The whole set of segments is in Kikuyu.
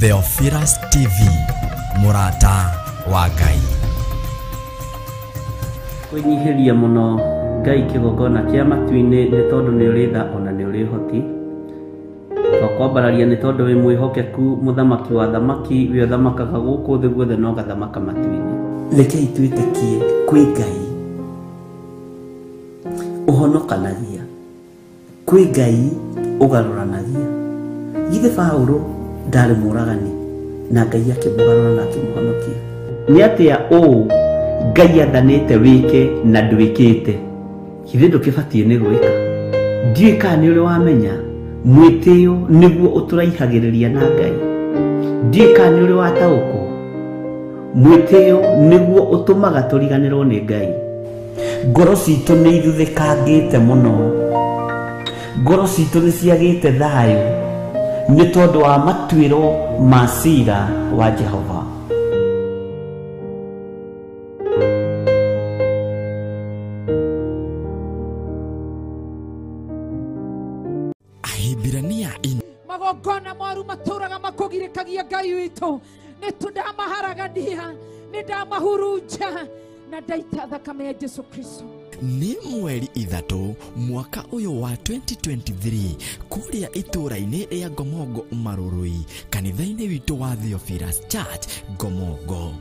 Theophilus TV, mũrata wa Ngai. Kwĩnyihĩria mũno Ngai kĩgongona kĩa matu-inĩ nĩ tondũ nĩ ũrĩ tha ona nĩ ũrĩ ũhoti. Twakwambararia nĩ tondũ wĩ mwĩhokeku, mũthamaki wa thamaki, we ũthamakaga gũkũ thĩ guothe na ũgathamaka matu-inĩ. Rekei twĩtĩkie kwĩ Ngai ũhonokanagia, kwĩ Ngai ũgarũranagia. Githĩ Paũlũ ndarĩ mũragani na Ngai akĩmũgarũra na akĩmũhonokia? Nĩ atĩa ũũ Ngai athanĩte wĩke na ndwĩkĩte? Githĩ ndũkĩbatiĩ nĩ gwĩka? Ndiũĩ kana nĩ ũrĩ wamenya mwĩtĩo nĩguo ũtũraihagĩrĩria na Ngai. Ndiũĩ kana nĩ ũrĩ wataũkwo mwĩtĩo nĩguo ũtũmaga tũriganĩrwo nĩ Ngai. Ngoro citũ nĩ ithuthĩkangĩte mũno, ngoro citũ nĩ ciagĩte thayũ nĩ tondũ wa matuĩro ma cira wa Jehova. Ahibirania in Magongona moru matũraga makũgirĩkagia Ngai witũ, nĩ ndamaharagania, nĩ ndamahurunja na ndaita thakame ya Jesu Kristo. Nĩ mweri 3 mwaka ũyũ wa 2023 kũrĩa itũũra-inĩ rĩa Ngomongo Marũrũi, kanitha-inĩ witũ wa Theophilus Church Ngomongo.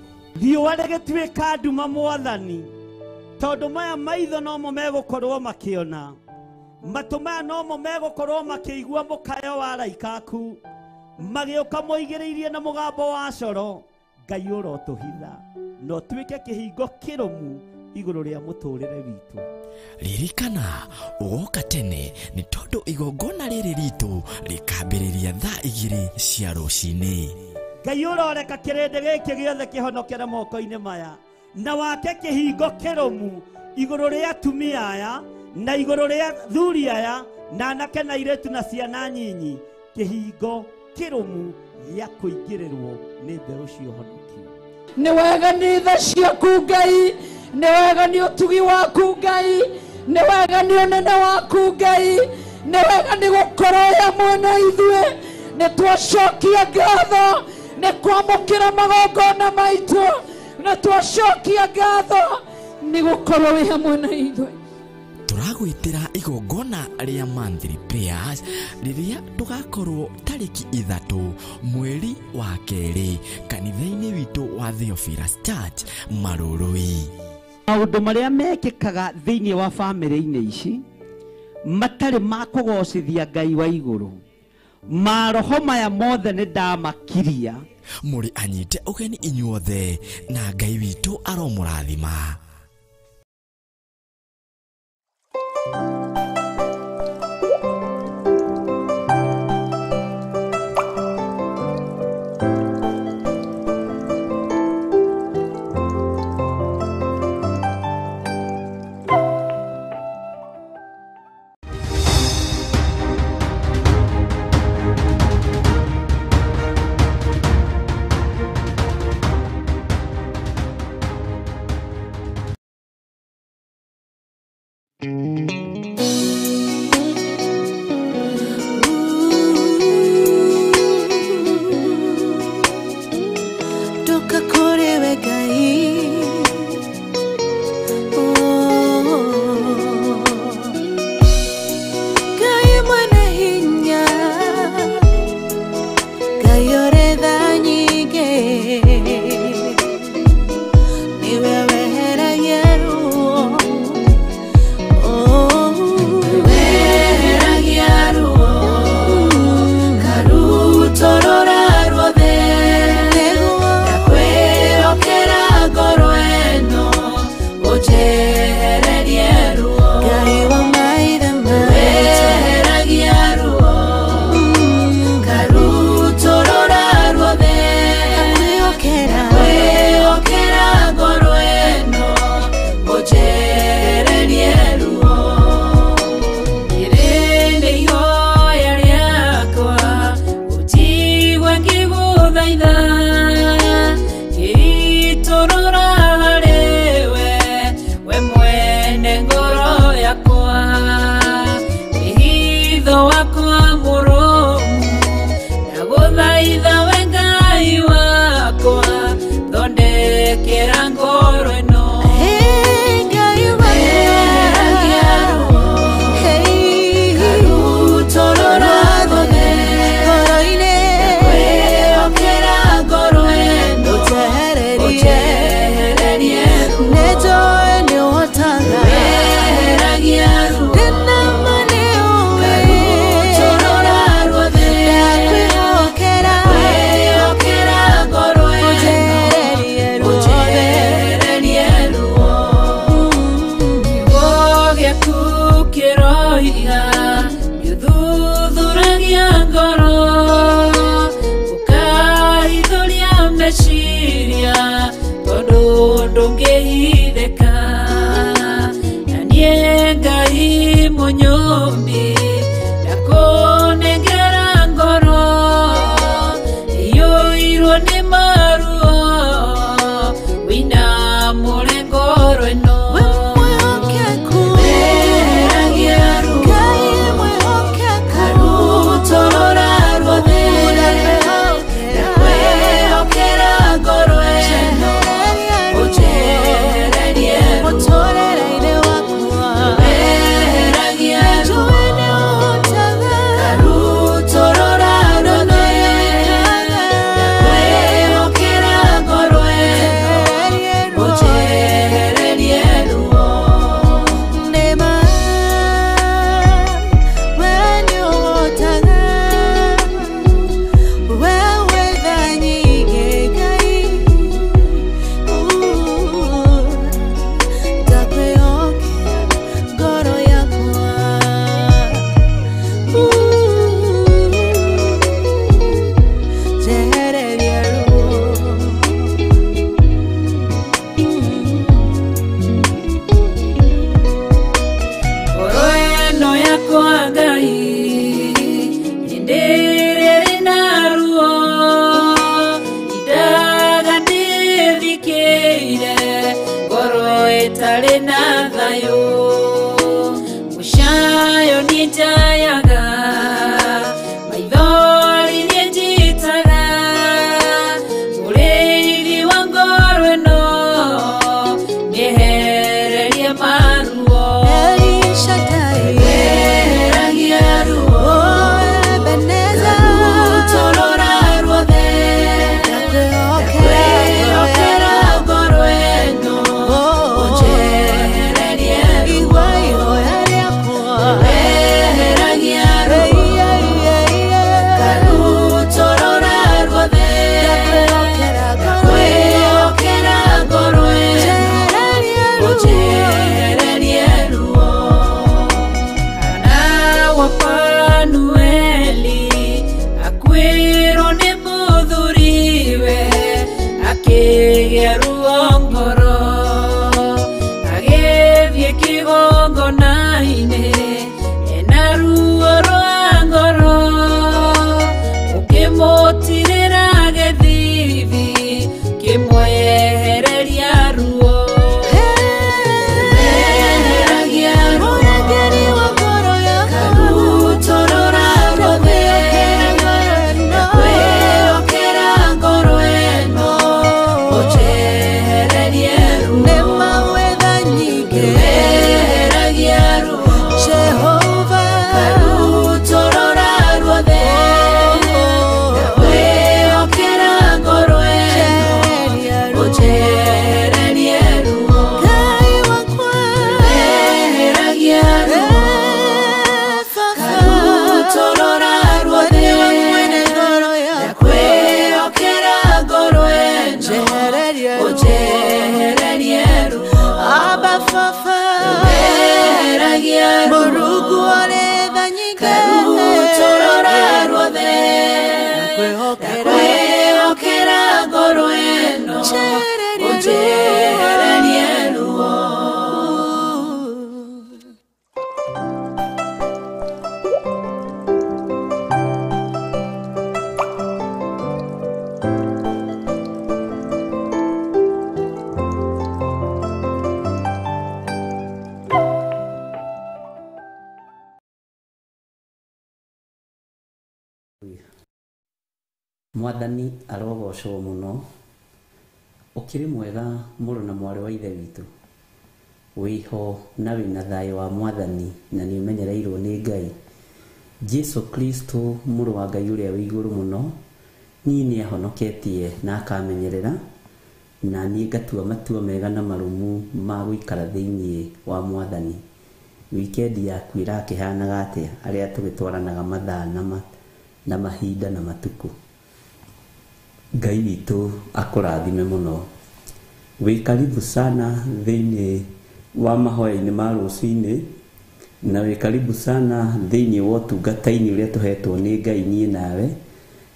Riũa rĩgĩtuĩka nduma mwathani, tondũ maya maitho nomo megũkorwo makĩona, matũ maya nomo megũkorwo makĩigua mũkayo wa araika aku magĩũka moigĩrĩirie na mũgambo wa coro. Ngai ũrotũhitha na ũtuĩke kĩhingo kĩrũmu igũrũ rĩa mũtũrĩre witũ. Ririkana ũgoka tene nĩ tondũ igongona rĩrĩ ritũ rĩkambĩrĩria thaa 2 cia rũcinĩ. Ngai ũroreka kĩrĩndĩ gĩkĩ gĩothe kĩhonokere moko-inĩ maya na wake kĩhingo kĩrũmu igũrũ rĩa atumia aya na igũrũ rĩa thuri aya na anake na airĩtu na ciana nyinyi, kĩhingo kĩrũmu gĩa kũingĩrĩrwo nĩ mbeũ cia ũhonokio. Nĩ wega nĩ tha ciaku Ngai, nĩ wega nĩ ũtugi waku Ngai, nĩ wega nĩ ũnene waku Ngai, nĩ wega nĩ gũkorwo wĩ hamwe na ithuĩ. Nĩ twacokia ngatho nĩ kwamũkĩra magongona maitũ, nĩ twacokia ngatho nĩ gũkorwo wĩ hamwe na ithuĩ. Tũragwĩtĩra igongona rĩa monthly prayers rĩrĩa tũgakorwo tarĩki 3 mweri wa 2 kanitha-inĩ witũ wa Theophilus Church Marũrũi. Maũndũ marĩa mekĩkaga thĩinĩ wa bamĩrĩ-inĩ ici matarĩ ma kũgocithia Ngai wa igũrũ, maroho maya mothe nĩ ndamakiria. Mũrĩ anyite ũgeni inyuothe na Ngai witũ aromũrathima. Wakwa mũrũmu, ndagũthaitha we Ngai. Mwathani arogocwo muno Ũkĩrĩ mwega mũrũ na mwarĩ wa ithe witũ, wĩho na wĩna thayũ wa mwathani na nĩ ũmenyereirwo nĩ Ngai. Jesu Kristo mũrũ wa Ngai ũrĩa wĩ igũrũ mũno, niĩ nĩ ahonoketie na akamenyerera, na niĩ ngatua matua mega na marũmu ma gũikara thĩinĩ wa mwathani. Wikendi yaku ĩrakĩhanaga atĩa arĩa tũgĩtwaranaga mathaa na mahinda na matukũ? Ngai witũ akũrathime mũno. Wĩ karibu sana thĩinĩ wa mahoya-inĩ ma rũcinĩ, na wĩ karibu sana thĩinĩ wa ũtungata-inĩ ũrĩa tũhetwo nĩ Ngai niĩ nawe,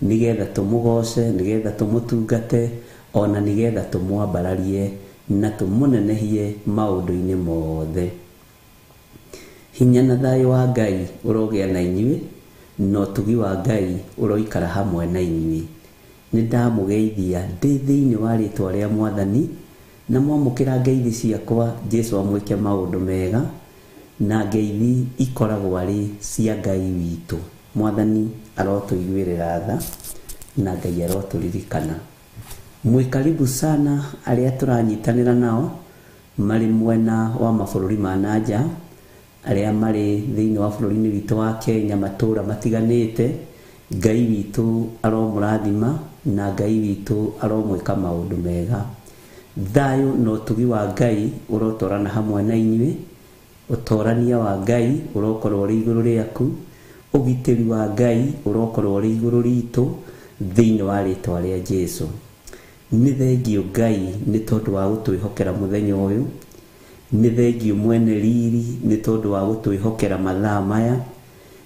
nĩgetha tũmũgoce, nĩgetha tũmũtungate, ona nĩgetha tũmwambararie na tũmũnenehie maũndũ-inĩ mothe. Hinya na thayũ wa Ngai ũrogĩa na inyuĩ, na ũtugi wa Ngai ũroikara hamwe na inyuĩ. Nĩ ndamũgeithia ndĩ thĩinĩ wa rĩtwa rĩa mwathani, na mwamũkĩra ngeithi ciakwa Jesu amwĩke maũndũ mega, na ngeithi ikoragwo arĩ cia Ngai witũ. Mwathani arotũiguĩrĩra tha na Ngai arotũririkana. Mwĩ karibu sana arĩa tũranyitanĩra nao marĩ mwena wa mabũrũri ma na nja, arĩa marĩ thĩinĩ wa bũrũri-inĩ witũ wa Kenya matũũra matiganĩte. Ngai witũ aromũrathima na Ngai witũ aromwĩka maũndũ mega. Thayũ na ũtugi wa Ngai ũrotwarana hamwe na inyuĩ, ũtorania wa Ngai ũrokorwo ũrĩ igũrũ rĩaku, ũgitĩri wa Ngai ũrokorwo ũrĩ igũrũ ritũ thĩinĩ wa rĩtwa rĩa Jesu. Nĩ thengio Ngai nĩ tondũ wa gũtwĩhokera mũthenya ũyũ, nĩ thengio mwene riri nĩ tondũ wa gũtwĩhokera mathaa maya,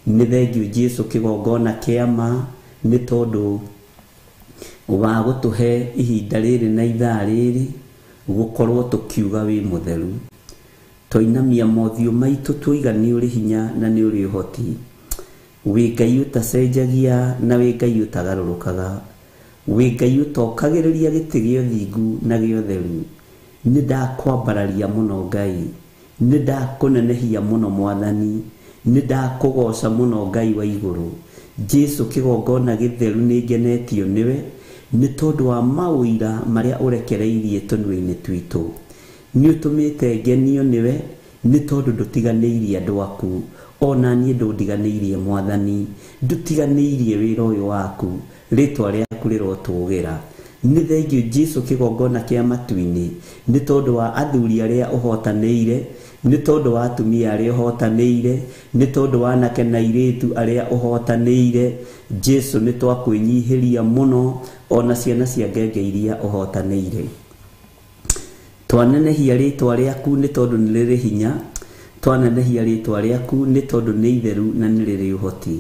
nĩ thengio Jesu kĩgongona kĩa ma nĩ tondũ wa gũtũhe ihinda rĩrĩ na ithaa rĩrĩ gũkorwo tũkiuga wĩ mũtheru. Twainamia mothiũ maitũ tuoiga nĩ ũrĩ hinya na nĩ ũrĩ ũhoti, wĩ Ngai ũtacenjagia na wĩ Ngai ũtagarũrũkaga, wĩ Ngai ũtokagĩrĩria gĩtĩ gĩa ũthingu na gĩa ũtheru. Nĩ ndakwambararia mũno Ngai, nĩ ndakũnenehia mũno mwathani, nĩ ndakũgoca mũno Ngai wa igũrũ. Jesu kĩgongona gĩtheru nĩ ngenetio nĩwe nĩ tondũ wa maũira marĩa ũrekereirie tũnua-inĩ twitũ. Nĩ ũtũmĩte ngenio nĩwe nĩ tondũ ndũtiganĩirie andũ aku, ona niĩ ndũndiganĩirie mwathani, ndũtiganĩirie wĩra ũyũ waku, rĩtwa rĩaku rĩrotũgĩra. Nĩ thengio Jesu kĩgongona kĩa matu-inĩ nĩ tondũ wa athuri arĩa ũhotanĩire, nĩ tondũ wa atumia arĩa ũhotanĩire, nĩ tondũ wa anake na airĩtu arĩa ũhotanĩire. Jesu nĩ twakwĩnyihĩria mũno, ona ciana cia ngenge iria ũhotanĩire. Twanenehia rĩtwa rĩaku nĩ tondũ nĩ rĩrĩ hinya, twanenehia rĩtwa rĩaku nĩ tondũ nĩ itheru na nĩ rĩrĩ ũhoti.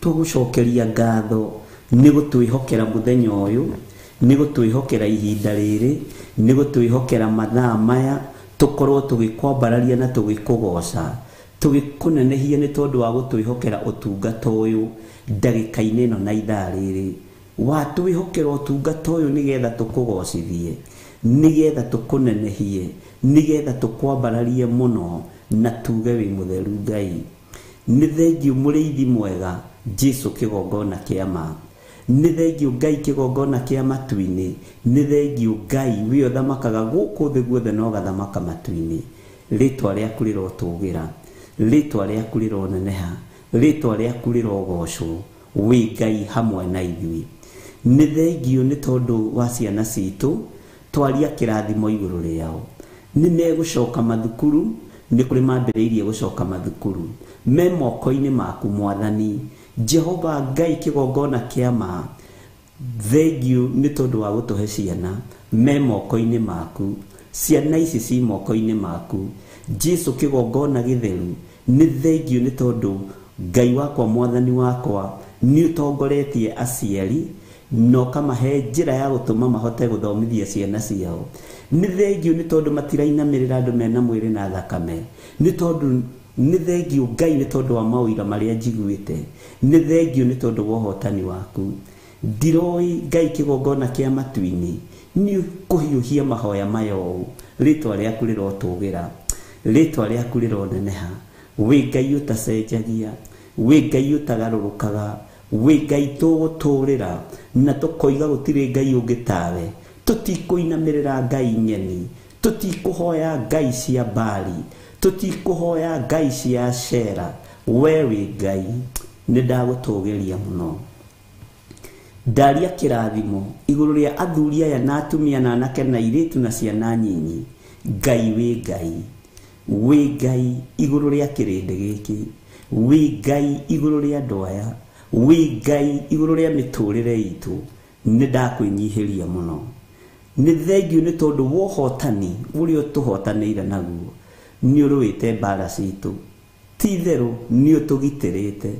Tũgũcokeria ngatho nĩ gũtwĩhokera mũthenya ũyũ, nĩ gũtwĩhokera ihinda rĩrĩ, nĩ gũtwĩhokera mathaa maya, tũkorwo tũgĩkwambararia na tũgĩkũgoca, tũgĩkũnenehia nĩ tondũ wa gũtwĩhokera ũtungata ũyũ ndagĩka-inĩ ĩno na ithaa rĩrĩ. Watwĩhokera ũtungata ũyũ nĩgetha tũkũgocithie, nĩgetha tũkũnenehie, nĩgetha tũkwambararie mũno na tuge wĩ mũtheru Ngai. Nĩ thengio mũrĩithi mwega Jesu kĩgongona kĩa ma, nĩ thengio Ngai kĩgongona kĩa matu-inĩ, nĩ thengio Ngai wĩ ũthamakaga gũkũ thĩ guothe na ũgathamaka matu-inĩ. Rĩtwa rĩaku rĩrotũgĩra, rĩtwa rĩaku rĩroneneha, rĩtwa rĩaku rĩrogocwo, wĩ Ngai hamwe na ithuĩ. Nĩ thengio nĩ tondũ wa ciana citũ, twaria kĩrathimo igũrũ rĩao. Nĩ megũcoka mathukuru, nĩ kũrĩ mambĩrĩirie gũcoka mathukuru, me moko-inĩ maku mwathani. Jehova Ngai kĩgongona kĩa ma, thengio nĩ tondũ wa gũtũhe ciana me moko-inĩ maku, ciana ici ci moko-inĩ maku. Jesu kĩgongona gĩtheru, nĩ thengio nĩ tondũ Ngai wakwa mwathani wakwa nĩ ũtongoretie aciari na ũkamahe njĩra ya gũtũma mahote gũthomithia ciana ciao. Nĩ thengio nĩ tondũ matirainamĩrĩra andũ mena mwĩrĩ na thakame, nĩ tondũ nĩ thengio Ngai nĩ tondũ wa maũira marĩa njiguĩte, nĩ thengio nĩ tondũ wa ũhotani waku. Ndiroi Ngai kĩgongona kĩa matu-inĩ nĩ kũhiũhia mahoya maya ũũ, rĩtwa rĩaku rĩrotũgĩra, rĩtwa rĩaku rĩroneneha, wĩ Ngai ũtacenjagia, wĩ Ngai ũtagarũrũkaga, wĩ Ngai tũgũtũrĩra na tũkoiga gũtirĩ Ngai ũngĩ tawe. Tũtikũinamĩrĩra ngai ng'eni, tũtikũhoya ngai cia Bali, tũtikũhoya ngai cia Ashera. We wĩ Ngai, nĩ ndagũtũgĩria mũno. Ndaria kĩrathimo igũrũ rĩa athuri aya na atumia na anake na airĩtu na ciana nyinyi. Ngai wĩ Ngai, wĩ Ngai igũrũ rĩa kĩrĩndĩ gĩkĩ, wĩ Ngai igũrũ rĩa andũ aya, wĩ Ngai igũrũ rĩa mĩtũrĩre itũ. Nĩ ndakwĩnyihĩria mũno. Nĩ thengiũ nĩ tondũ wa ũhotani ũrĩa ũtũhotanĩire naguo. Nĩ ũrũĩte mbara citũ, ti itherũ nĩ ũtũgitĩrĩte,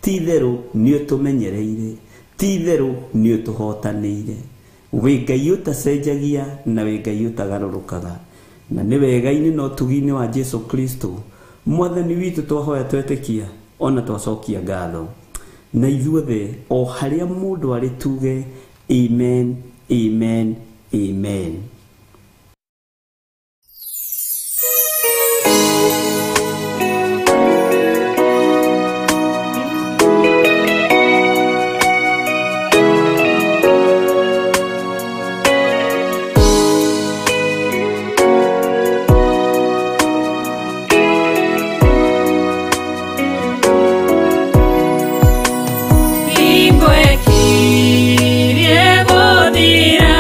ti itherũ nĩ ũtũmenyereire, ti itherũ nĩ ũtũhotanĩire. Wĩ Ngai ũtacenjagia na wĩ Ngai ũtagarũrũkaga. Na nĩ wega-inĩ na ũtugi-inĩ wa Jesu Kristo Mwathani witũ twahoya twetĩkia ona twacokia ngatho. Na ithuothe o harĩa mũndũ arĩ tuge amen, amen, amen. Ingwekirie gũthira.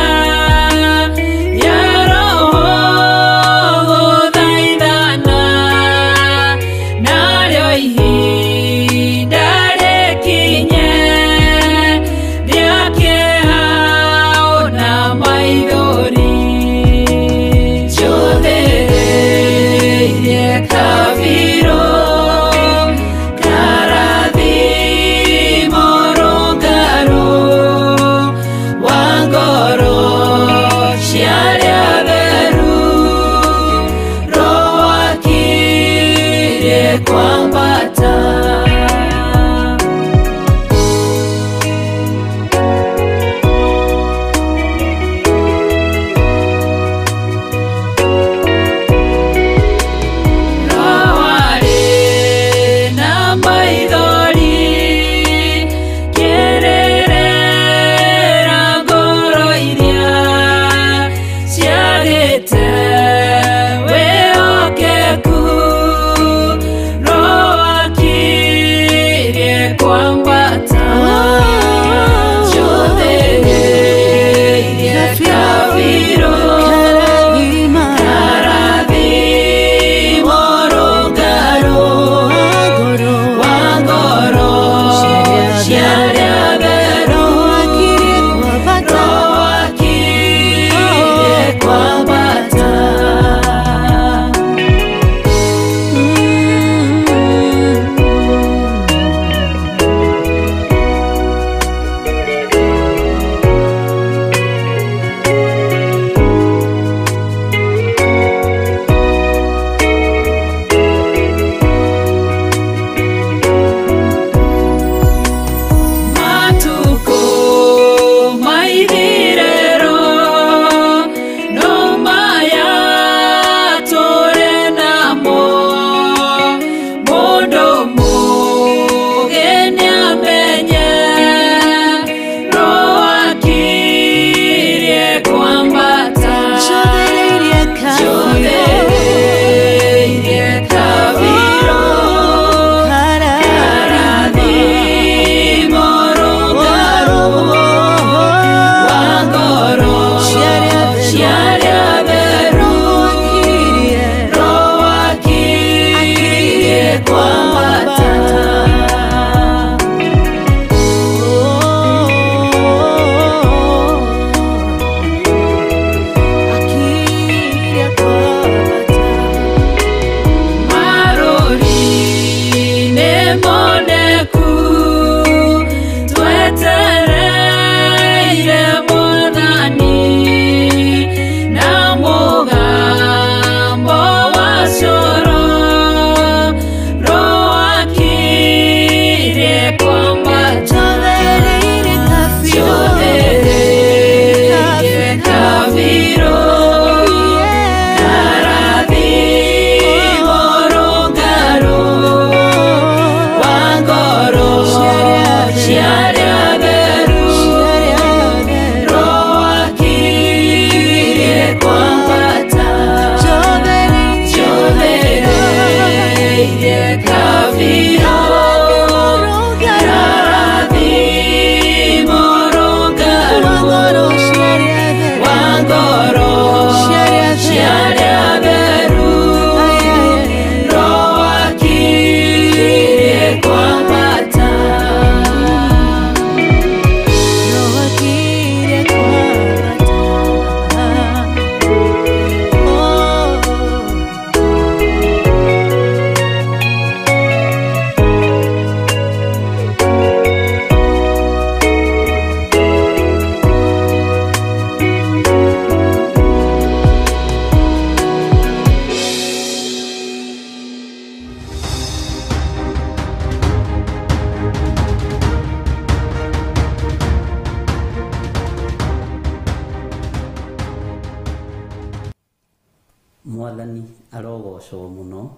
Mwathani arogocwo mũno.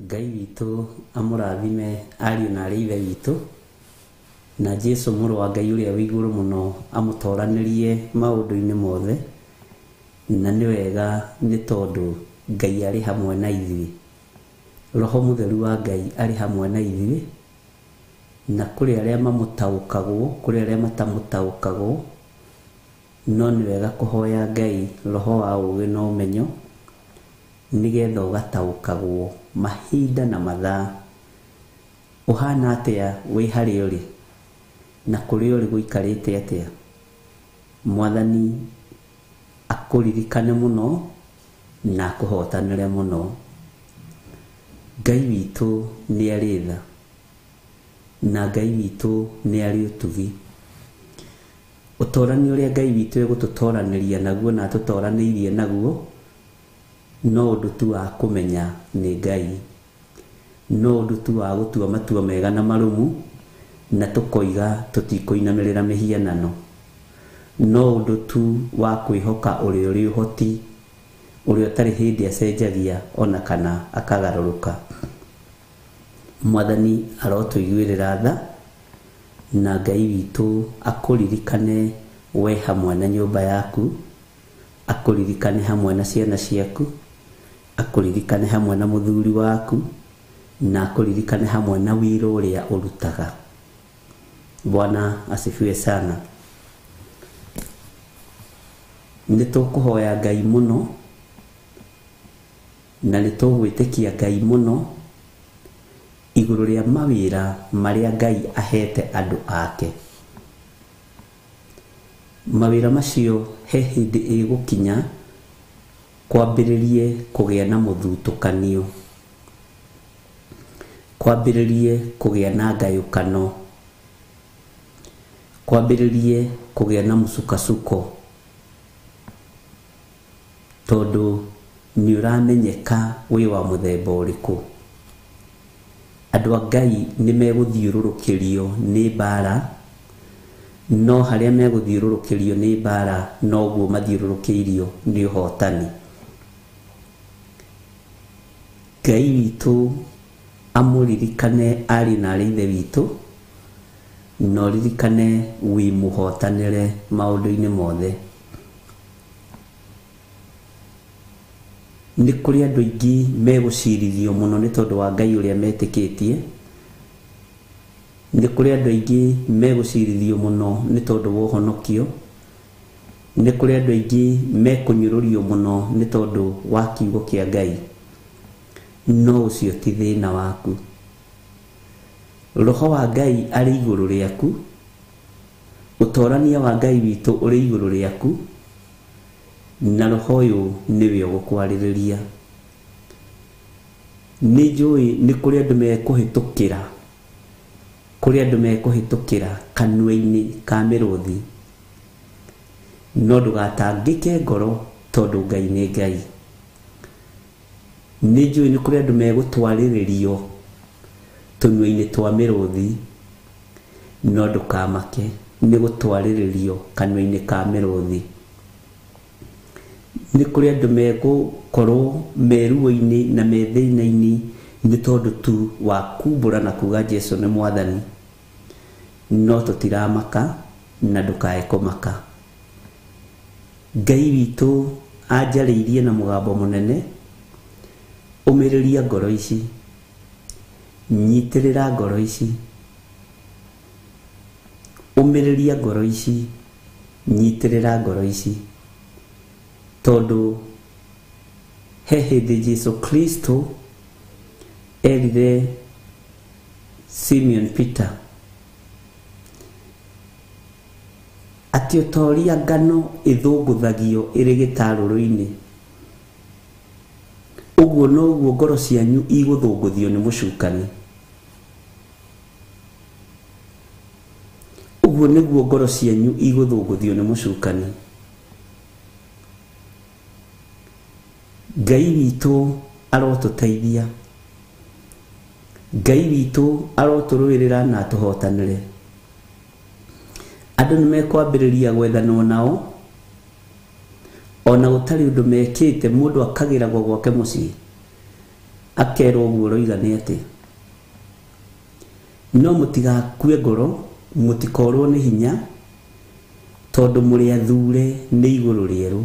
Ngai witũ amũrathime ariũ na arĩ ithe witũ, na Jesu mũrũ wa Ngai ũrĩa wĩ igũrũ mũno amũtoranĩrie maũndũ-inĩ mothe. Na nĩ wega nĩ tondũ Ngai arĩ hamwe na ithuĩ, Roho Mũtheru wa Ngai arĩ hamwe na ithuĩ, na kũrĩ arĩa mamũtaũkagwo, kũrĩ arĩa matamũtaũkagwo, no nĩ wega kũhoya Ngai roho wa ũũgĩ na ũmenyo nĩgetha ũgataũkagwo mahinda na mathaa. Ũhana atĩa wĩ harĩa ũrĩ, na kũrĩa ũrĩ gũikarĩte atĩa? Mwathani akũririkane mũno na akũhotanĩre mũno. Ngai witũ nĩ arĩ tha, na Ngai witũ nĩ arĩ ũtugi. Ũtorani ũrĩa Ngai witũ egũtũtoranĩria naguo na atũtoranĩirie naguo no ũndũ tu wa kũmenya nĩ Ngai, no ũndũ tu wa gũtua matua mega na marũmu, na tũkoiga tũtikũinamĩrĩra mĩhianano, no ũndũ tu wa kwĩhoka ũrĩa ũrĩ ũhoti, ũrĩa ũtarĩ hĩndĩ acenjagia ona kana akagarũrũka. Mwathani arotũiguĩrĩra tha, na Ngai witũ akũririkane we hamwe na nyũmba yaku, akũririkane hamwe na ciana ciaku, akũririkane hamwe na mũthuri waku, na akũririkane hamwe na wĩra ũrĩa ũrutaga. Bwana asifiwe sana. Nĩ tũkũhoya Ngai mũno, na nĩ tũgwĩtĩkia Ngai mũno igũrũ rĩa mawĩra marĩa Ngai ahete andũ ake. Mawĩra macio he hĩndĩ ĩgũkinya kwambĩrĩrie kũgĩa na mũthutũkanio, kwambĩrĩrie kũgĩa na ngayũkano, kwambĩrĩrie kũgĩa na mũcukasuko, tondũ nĩ ũramenyeka wĩ wa mũthemba ũrĩkũ. Andũ a Ngai nĩ megũthiũrũrũkĩrio nĩ mbara, no harĩa megũthiũrũrũkĩrio nĩ mbara noguo mathiũrũrũkĩirio nĩ ũhotani. Ngai witũ amũririkane arĩ na arĩ ithe witũ, na ũririkane wĩ mũhotanĩre maũndũ-inĩ mothe. Nĩ kũrĩ andũ aingĩ megũcirithio mũno nĩ tondũ wa Ngai ũrĩa metĩkĩtie. Nĩ kũrĩ andũ aingĩ megũcirithio mũno nĩ tondũ wa ũhonokio. Nĩ kũrĩ andũ aingĩ mekũnyũrũrio mũno nĩ tondũ wa kiugo kĩa Ngai. No ũcio ti thĩna waku. Roho wa Ngai arĩ igũrũ rĩaku, ũtorania wa Ngai witũ ũrĩ igũrũ rĩaku, na roho ũyũ nĩwe ũgũkwarĩrĩria. Nĩ njũĩ nĩ kũrĩ andũ mekũhĩtũkĩra, kũrĩ andũ mekũhĩtũkĩra kanua-inĩ ka mĩrũthi, no ndũgatangĩke ngoro tondũ Ngai nĩ Ngai. Nĩ njũĩ nĩ kũrĩ andũ megũtwarĩrĩrio tũnua-inĩ twa mĩrũthi, no ndũkamake nĩ gũtwarĩrĩrio kanua-inĩ ka mĩrũthi. Nĩ kũrĩ andũ megũkorwo me ruo-inĩ na me thĩna-inĩ nĩ tondũ tu wa kumbũra na kuga Jesu nĩ Mwathani, no tũtiramaka na ndũkae kũmaka. Ngai witũ anjarĩirie na mũgambo mũnene, ũmĩrĩria ngoro ici, nyitĩrĩra ngoro ici, ũmĩrĩria ngoro ici, nyitĩrĩra ngoro ici, tondũ he hĩndĩ Jesu Kristo erire Simeon Peter atĩ o ta ũrĩa ngano ĩthũngũthagio ĩrĩ gĩtarũrũ-inĩ, ũguo noguo ngoro cianyu igũthũngũthio nĩ mũcukani. Ũguo nĩguo ngoro cianyu igũthũngũthio nĩ mũcukani. Ngai witũ arotũteithia, Ngai witũ arotũrũĩrĩra na atũhotanĩre. Andũ nĩ mekwambĩrĩria gwethanwo nao, Ona gũtarĩ ũndũ mekĩte mũndũ akagĩragwo gwake mũciĩ akerwo ũguo ũroiga nĩ atĩ. No mũtigakue ngoro, mũtikorwo nĩ hinya, tondũ mũrĩ athure nĩ igũrũ rĩerũ.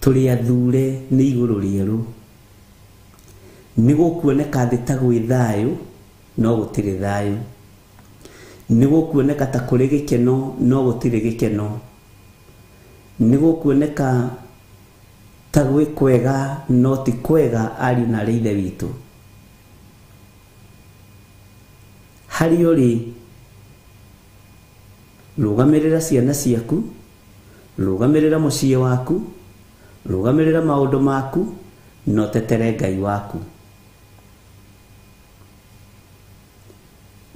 Tũrĩ athure nĩ igũrũ rĩerũ. Nĩ gũkuoneka thĩ ta gwĩ thayũ, no gũtirĩ thayũ. Nĩ gũkuoneka ta kũrĩ gĩkeno, no gũtirĩ gĩkeno. Nĩ gũkuoneka ta gwĩ kwega, no ti kwega, ariũ na arĩ ithe witũ. Harĩ ũrĩ, rũgamĩrĩra ciana ciaku, rũgamĩrĩra mũciĩ waku, rũgamĩrĩra maũndũ maku, na ũtetere Ngai waku.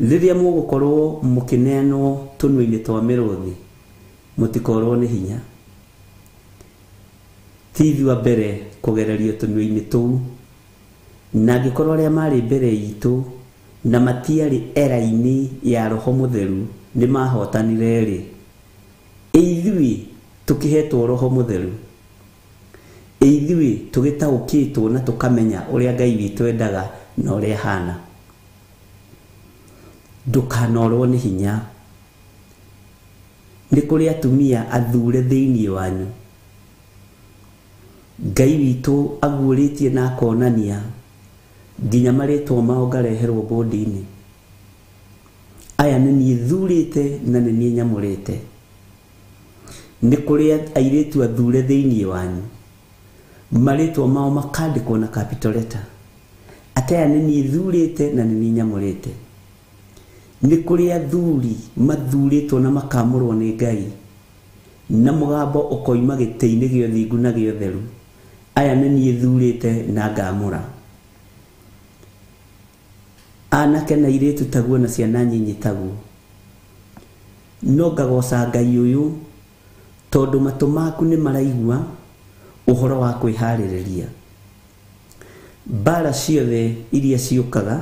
Rĩrĩa mũgũkorwo mũkĩneanwo tũnua-inĩ twa mĩrũthi, mũtikorwo nĩ hinya. Ti ithuĩ a mbere kũgererio tũnua-inĩ tũu, na angĩkorwo arĩa marĩ mbere itũ na matiarĩ era-inĩ ya Roho Mũtheru nĩ mahotanire rĩ, ithuĩ tũkĩhetwo Roho Mũtheru, ithuĩ tũgĩtaũkĩtwo na tũkamenya ũrĩa Ngai witũ endaga na ũrĩa ahana. Ndũkanorwo nĩ hinya. Nĩ kũrĩ atumia athure thĩinĩ wanyu. Ngai witũ aguũrĩtie na akonania nginya marĩtwa mao ngareherwo bodi-inĩ. Aya nĩ niĩ thurĩte na nĩ niĩ nyamũrĩte. Nĩ kũrĩ airĩtu athure thĩinĩ wanyu, marĩtwa mao makandĩkwo na capital letter, atĩ aya nĩ niĩ thurĩte na nĩ niĩ nyamũrĩte. Nĩ kũrĩ athuri mathurĩtwo na makamũrwo nĩ Ngai, na mũgambo ũkoima gĩtĩ-inĩ gĩa ũthingu na gĩa ũtheru, aya nĩ niĩ thurĩte na ngamũra. Anake na airĩtu taguo na ciana nyinyi taguo. No ngagoca Ngai ũyũ tondũ matũ maku nĩ maraigua ũhoro wa kwĩharĩrĩria. Mbara ciothe iria ciũkaga,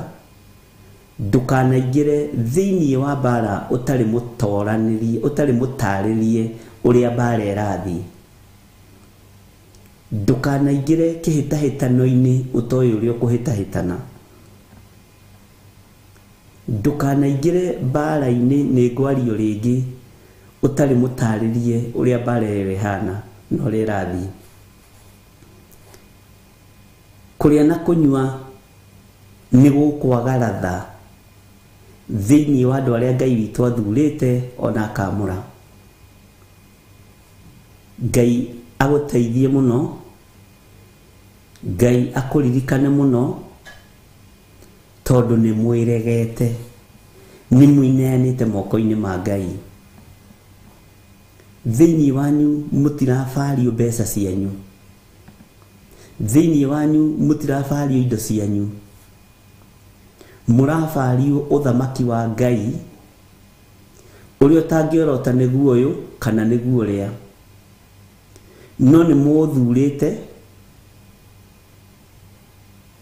ndũkanaingĩre thĩinĩ wa mbara ũtarĩ mũtoranĩrie, ũtarĩ mũtarĩrie ũrĩa mbara ĩrathiĩ. Ndũkanaingĩre kĩhĩtahĩtano-inĩ ũtoĩ ũrĩa ũkũhĩtahĩtana. Ndũkanaingĩre mbara-inĩ nĩ ngwario rĩngĩ ũtarĩ mũtarĩrie ũrĩa mbara ĩyo ĩhana na ũrĩa ĩrathiĩ. Kũrĩa na kũnyua nĩ gũkwaga ratha thĩinĩ wa andũ arĩa Ngai witũ athurĩte ona akamũra. Ngai agũteithie mũno, Ngai akũririkane mũno, tondũ nĩ mwĩregete, nĩ mwĩneanĩte moko-inĩ ma Ngai. Thĩinĩ wanyu mũtirabario mbeca cianyu, thĩinĩ wanyu mũtirabario indo cianyu, mũrabario ũthamaki wa Ngai ũrĩa ũtangĩorota nĩguo ũyũ kana nĩguo ũrĩa. No nĩ mũũthurĩte,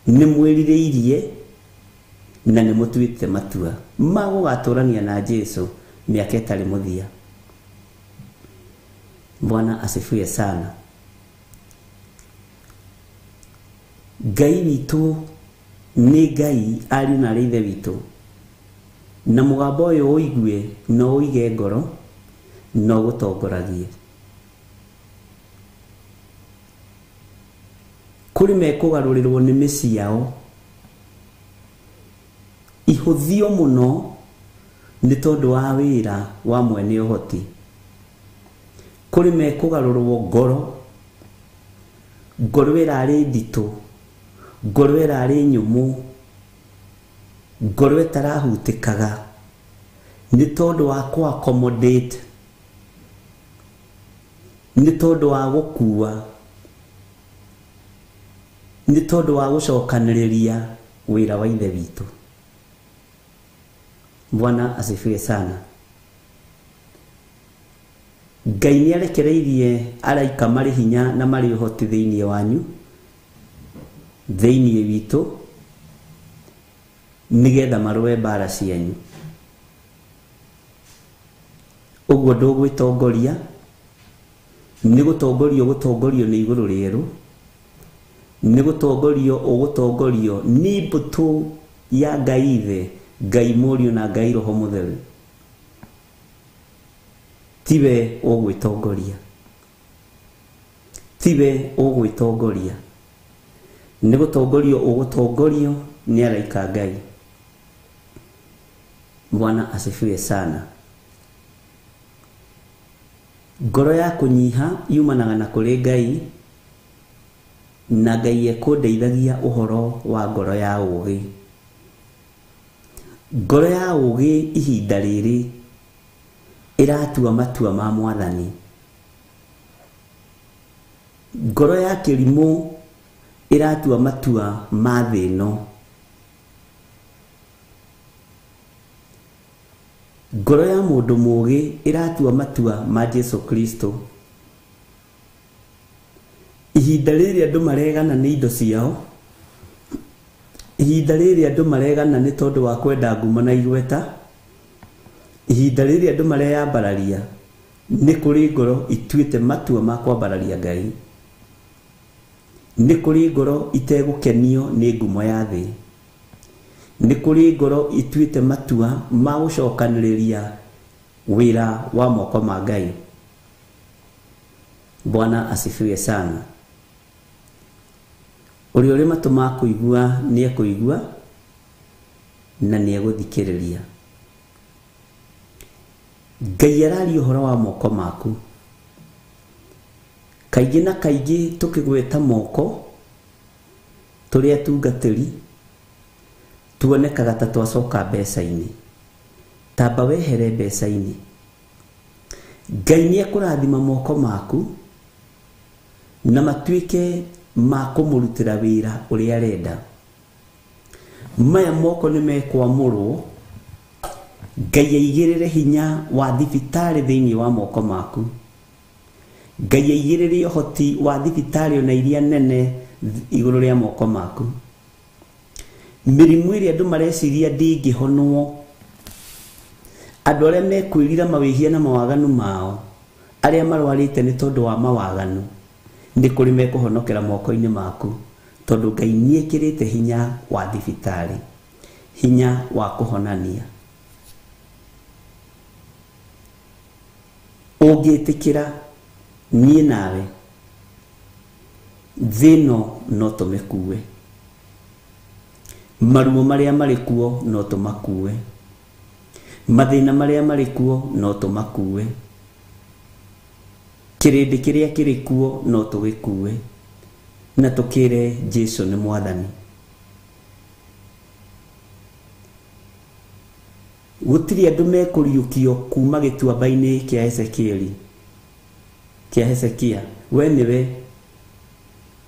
nĩ mwĩrirĩirie na nĩ mũtuĩte matua ma gũgatũrania na Jesu mĩaka ĩtarĩ mũthia. Bwana asifiwe sana. Ngai witũ nĩ Ngai ariũ na arĩ ithe witũ, na mũgambo ũyũ ũigue no ũige ngoro no ũgũtongoragie. Kũrĩ mekũgarũrĩrwo nĩ mĩciĩ yao ihũthio mũno nĩ tondũ wa wĩra wa mwene ũhoti. Kũrĩ mekũgarũrwo ngoro, ngoro ĩrarĩ nditũ, ngoro ĩrarĩ nyũmũ, ngoro ĩtarahutĩkaga nĩ tondũ wa kũ accommodate, nĩ tondũ wa gũkua, nĩ tondũ wa gũcokanĩrĩria wĩra wa ithe witũ. Bwana asifiwe sana. Ngai nĩ arekereirie araika marĩ hinya na marĩ ũhoti thĩinĩ wanyu, thĩinĩ witũ, nĩgetha marũe mbara cianyu. Ũguo ndũgwĩtongoria, Nĩ gũtongorio gũtongorio nĩ igũrũ rĩerũ, nĩ gũtongorio ũgũtongorio nĩ mbũtũ ya Ngai Ithe, Ngai Mũriũ na Ngai Roho Mũtheru. Tiwe ũgwĩtongoria, tiwe ũgwĩtongoria, nĩ gũtongorio ũgũtongorio nĩ araika Ngai. Bwana asifiwe sana. Ngoro ya kũnyiha yumanaga na kũrĩ Ngai, na Ngai ekũndeithagia ũhoro wa ngoro ya ũũgĩ. Ngoro ya ũũgĩ ihinda rĩrĩ ĩratua matua ma Mwathani. Ngoro ya kĩrimũ ĩratua matua ma thĩ ĩno. Ngoro ya mũndũ mũũgĩ ĩratua matua ma Jesu Kristo. Ihinda rĩrĩ andũ maregana nĩ indo ciao, ihinda rĩrĩ andũ maregana nĩ tondũ wa kwenda ngumo na igweta, ihinda rĩrĩ andũ mareyambararia, nĩ kũrĩ ngoro ituĩte matua ma kwambararia Ngai. Nĩ kũrĩ ngoro itegũkenio nĩ ngumo ya thĩ. Nĩ kũrĩ ngoro ituĩte matua ma gũcokanĩrĩria wĩra wa moko ma Ngai. Bwana asifiwe sana. Ũrĩa ũrĩ matũ ma kũigua nĩ ekũigua na nĩ egũthikĩrĩria. Ngai araria ũhoro wa moko maku. Kaingĩ na kaingĩ tũkĩgweta moko tũrĩ atungatĩri tuonekaga ta twacoka mbeca-inĩ. Tamba wehere mbeca-inĩ. Ngai nĩ ekũrathima moko maku na matuĩke ma kũmũrutĩra wĩra ũrĩa arenda. Maya moko nĩ mekwamũrwo, Ngai aigĩrĩre hinya wa thibitarĩ thĩinĩ wa moko maku. Ngai aigĩrĩre ũhoti wa thibitarĩ ona iria nene igũrũ rĩa moko maku. Mĩrimũ ĩrĩa andũ mareciria ndĩngĩhonwo, andũ arĩa mekwĩrira mawĩhia na mawaganu mao, arĩa marwarĩte nĩ tondũ wa mawaganu, nĩ kũrĩ mekũhonokera moko-inĩ maku, tondũ Ngai nĩekĩrĩte hinya wa thibitarĩ, hinya wa kũhonania. Ũngĩtĩkĩra niĩ nawe, thĩ ĩno no tũmĩkue, maruo marĩa marĩ kuo no tũmakue, mathĩna marĩa marĩ kuo no tũmakue, kĩrĩndĩ kĩrĩa kĩrĩ kuo no tũgĩkue, na tũkĩre Jesu nĩ Mwathani. Gũtirĩ andũ mekũriũkio kuma gĩtuamba-inĩ kĩa Ezekieli, kĩa Hezekia. We nĩwe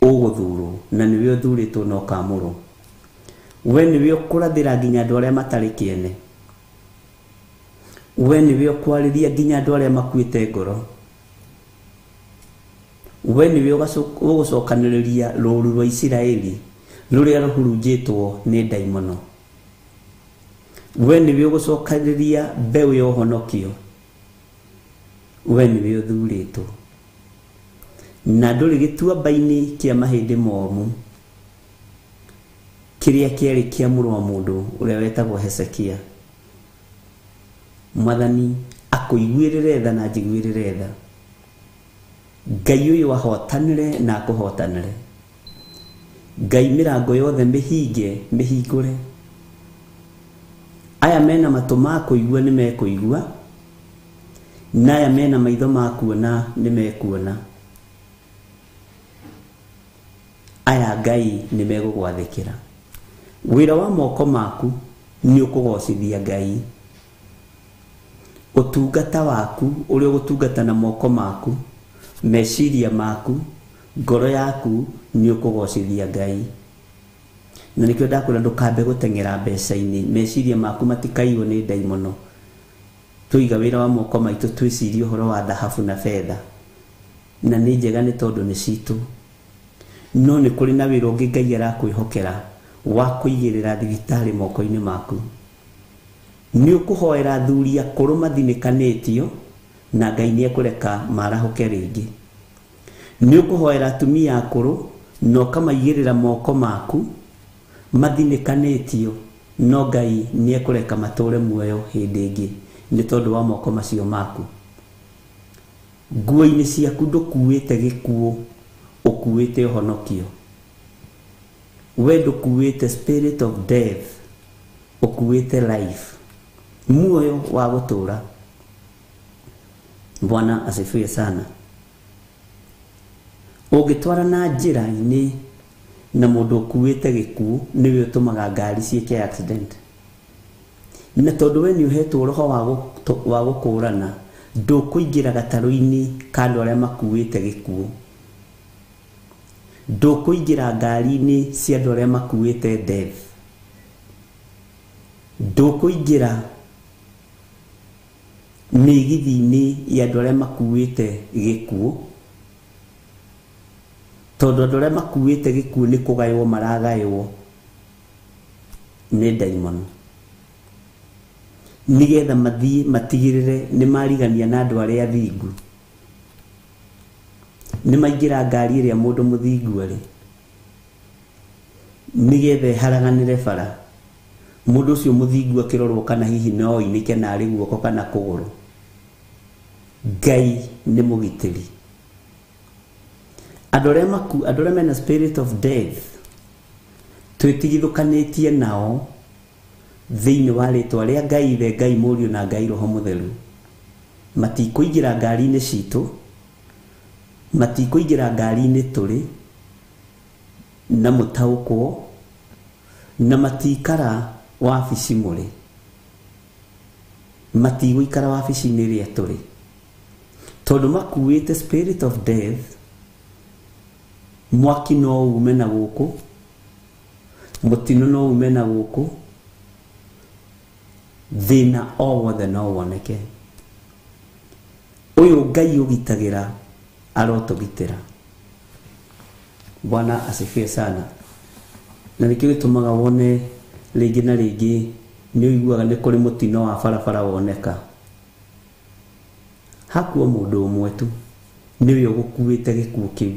ũgũthurwo na nĩwe ũthurĩtwo na ũkamũrwo. We nĩwe ũkũrathĩra nginya andũ arĩa matarĩ kĩene. We nĩwe ũkwarĩria nginya andũ arĩa makuĩte ngoro. We nĩwe ũgũcokanĩrĩria rũũru rwa Isiraeli rũrĩa rũhurunjĩtwo nĩ ndaimono. We nĩwe ũgũcokanĩrĩria mbeũ ya ũhonokio. We nĩwe ũthurĩtwo na ndũrĩ gĩtuamba-inĩ kĩa mahĩndĩ momũ kĩrĩa kĩarĩ kĩa mũrũ wa mũndũ ũrĩa wetagwo Hezekia. Mwathani akũiguĩrĩre tha na njiguĩrĩre tha. Ngai ũyũ ahotanĩre na akũhotanĩre. Ngai mĩrango yothe mĩhinge mĩhingũre. Aya mena matũ ma kũigua nĩ mekũigua, na aya mena maitho ma kuona nĩ mekuona. Aya Ngai nĩ megũgwathĩkĩra. Wĩra wa moko maku nĩ ũkũgocithia Ngai. Ũtungata waku ũrĩa ũgũtungata na moko maku, meciria maku, ngoro yaku nĩ ũkũgocithia Ngai. Na nĩkĩo ndakwĩra ndũkambe gũteng'era mbeca-inĩ, meciria maku matikaiywo nĩ ndaimono. Tũiga wĩra wa moko maitũ twĩcirie ũhoro wa thahabu na betha, na nĩ njega nĩ tondũ nĩ citũ. No nĩ kũrĩ na wĩra ũngĩ Ngai arakwĩhokera wa kũigĩrĩra thibitarĩ moko-inĩ maku. Nĩ ũkũhoera athuri akũrũ mathinĩkanĩtio, na Ngai nĩ ekũreka marahũke rĩngĩ. Nĩ ũkũhoera atumia akũrũ na ũkamaigĩrĩra moko maku mathinĩkanĩtio, no Ngai nĩ ekũreka matũre muoyo hĩndĩ ĩngĩ nĩ tondũ wa moko macio maku. Nguo-inĩ ciaku ndũkuĩte gĩkuũ, ũkuĩte ũhonokio. We ndũkuĩte spirit of death, ũkuĩte life, muoyo wa gũtũra. Bwana asifiwe sana. Ũngĩtwarana njĩra-inĩ na mũndũ ũkuĩte gĩkuũ, nĩwe ũtũmaga ngari ciĩke accident. Na tondũ we nĩ ũhetwo roho wa gũkũrana, ndũkũingĩra gatarũ-inĩ ka andũ arĩa makuĩte gĩkuũ, ndũkũingĩra ngari-inĩ cia andũ arĩa makuĩte death, ndũkũingĩra mĩgithi-inĩ ya andũ arĩa makuĩte gĩkuũ, tondũ andũ arĩa makuĩte gĩkuũ nĩ kũgaywo maragaywo nĩ ndaimono, nĩgetha mathiĩ matigĩrĩre nĩ marigania na andũ arĩa athingu. Nĩ maingĩra ngari ĩrĩa mũndũ mũthingu arĩ, nĩgetha ĩharaganĩre bara, mũndũ ũcio mũthingu akĩrorwo kana hihi no oinĩke na arĩ guoko kana kũgũrũ. Ngai nĩ mũgitĩri. Andũ arĩa mena spirit of death twĩtigithũkanĩtie nao thĩinĩ wa rĩtwa rĩa Ngai Ithe, Ngai Mũriũ na Ngai Roho Mũtheru. Matikũingĩra ngari-inĩ citũ, matikũingĩra ngari-inĩ tũrĩ na mũtaũkwo, na matikara wabici mũrĩ, matigũikara wabici-inĩ ĩrĩa tũrĩ, tondũ makuĩte spirit of death. Mwaki no ume na gũkũ, mũtino no ume na gũkũ, thĩna o wothe no woneke. Ũyũ Ngai ũgitagĩra arotũgitĩra. Bwana asifiwe sana. Na nĩkĩo gĩtũmaga wone rĩngĩ na rĩngĩ nĩ ũiguaga nĩ kũrĩ mũtino wa barabara woneka, hakua mũndũ ũmwe tu nĩwe ũgũkuĩte gĩkuũ kĩu,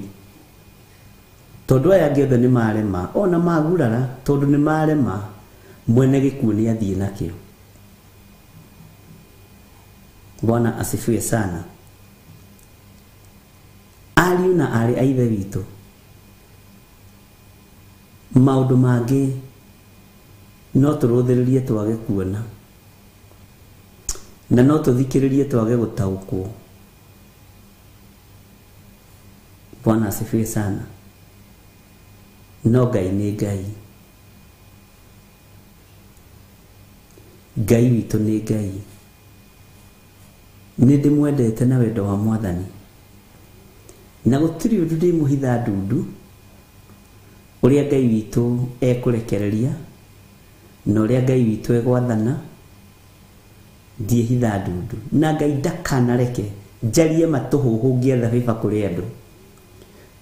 tondũ aya angĩ othe nĩ marema, ona magurara tondũ nĩ marema, mwene gĩkuũ nĩ athiĩ nakĩo. Bwana asifiwe sana. Ariũ na aarĩ a Ithe witũ, maũndũ mangĩ no tũrũthĩrĩrie twage kuona, na no tũthikĩrĩrie twage gũtaũkwo. Bwana asifiwe sana. No Ngai nĩ Ngai, Ngai witũ nĩ Ngai. Nĩ ndĩmwendete na wendo wa Mwathani, na gũtirĩ ũndũ ndĩmũhitha ndundu ũrĩa Ngai witũ ekũrekereria na ũrĩa Ngai witũ egwathana, ndiĩhitha ndundu. Na Ngai ndakanareke njarie matũhũhũ ngĩetha bĩba kũrĩ andũ,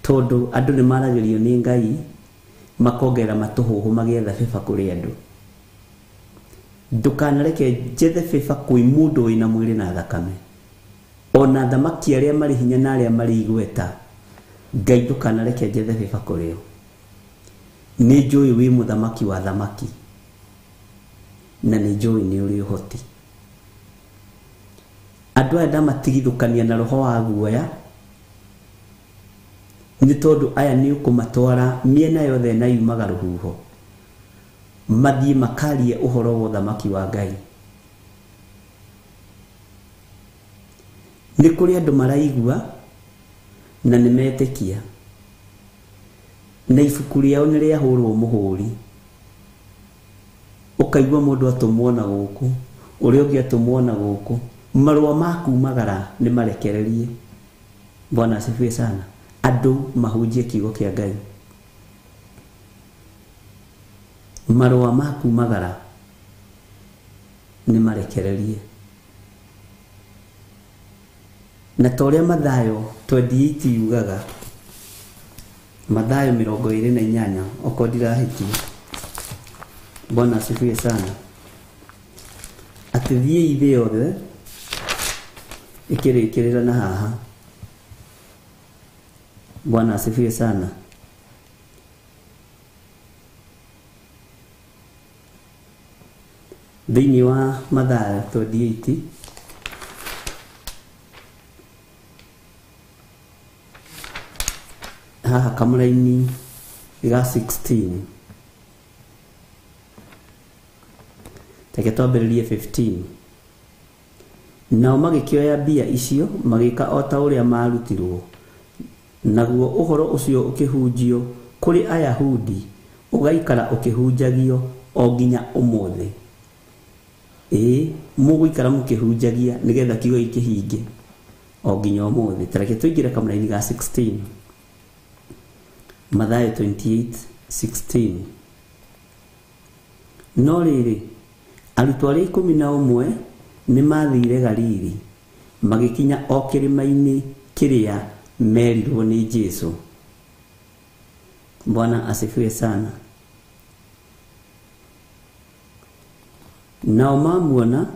tondũ andũ nĩ maragĩrio nĩ Ngai makongerera matũhũhũ magĩetha bĩba kũrĩ andũ. Ndũkanareke njethe bĩba kwĩ mũndũ wĩna mwĩrĩ na thakame, ona thamaki arĩa marĩ hinya na arĩa marĩ igweta. Ngai ndũkanareke njethe bĩba kũrĩ o. Nĩ njũĩ wĩ mũthamaki wa thamaki, na nĩ njũĩ nĩ ũrĩ ũhoti. Andũ aya ndamatigithũkania na roho wa guoya, nĩ tondũ aya nĩ ũkũmatwara mĩena yothe na yumaga rũhuho, mathiĩ makarie ũhoro wa ũthamaki wa Ngai. Nĩ kũrĩ andũ maraigua na nĩ metĩkia, na ibuku rĩao nĩ rĩahũrwo mũhũri. Ũkaigua mũndũ atũmwo na gũkũ, ũrĩa ũngĩ atũmwo na gũkũ, marũa makumagara nĩ marekererie. Bwana asifiwe sana. Andũ mahunjie kiugo kĩa Ngai. Marũa makumagara nĩ marekererie. Na ta ũrĩa Mathayo 28 yugaga, Mathayo 28, okorwo ndirahĩtia. Bwana asifiwe sana. Atĩ thiĩi thĩ yothe ĩkĩrĩkĩrĩra na haha. Bwana asifiwe sana. Thĩinĩ wa Mathayo 28 haha kamũraini ga 16, reke twambĩrĩrie 15. Nao magĩkĩoya mbia icio magĩka o ta ũrĩa maarutirwo, naguo ũhoro ũcio ũkĩhunjio kũrĩ Ayahudi, ũgaikara ũkĩhunjagio o nginya ũmũthĩ. Ĩĩ, mũgũikara mũkĩhunjagia nĩgetha kiugo gĩkĩ kĩhinge o nginya ũmũthĩ. Ta reke tũingĩre kamũraini ga 16, Mathayo 28:16. No rĩrĩ, arutwo arĩa 11 nĩ maathire Galili, magĩkinya o kĩrĩma-inĩ kĩrĩa merirwo nĩ Jesũ. Bwana asifiwe sana. Nao mamuona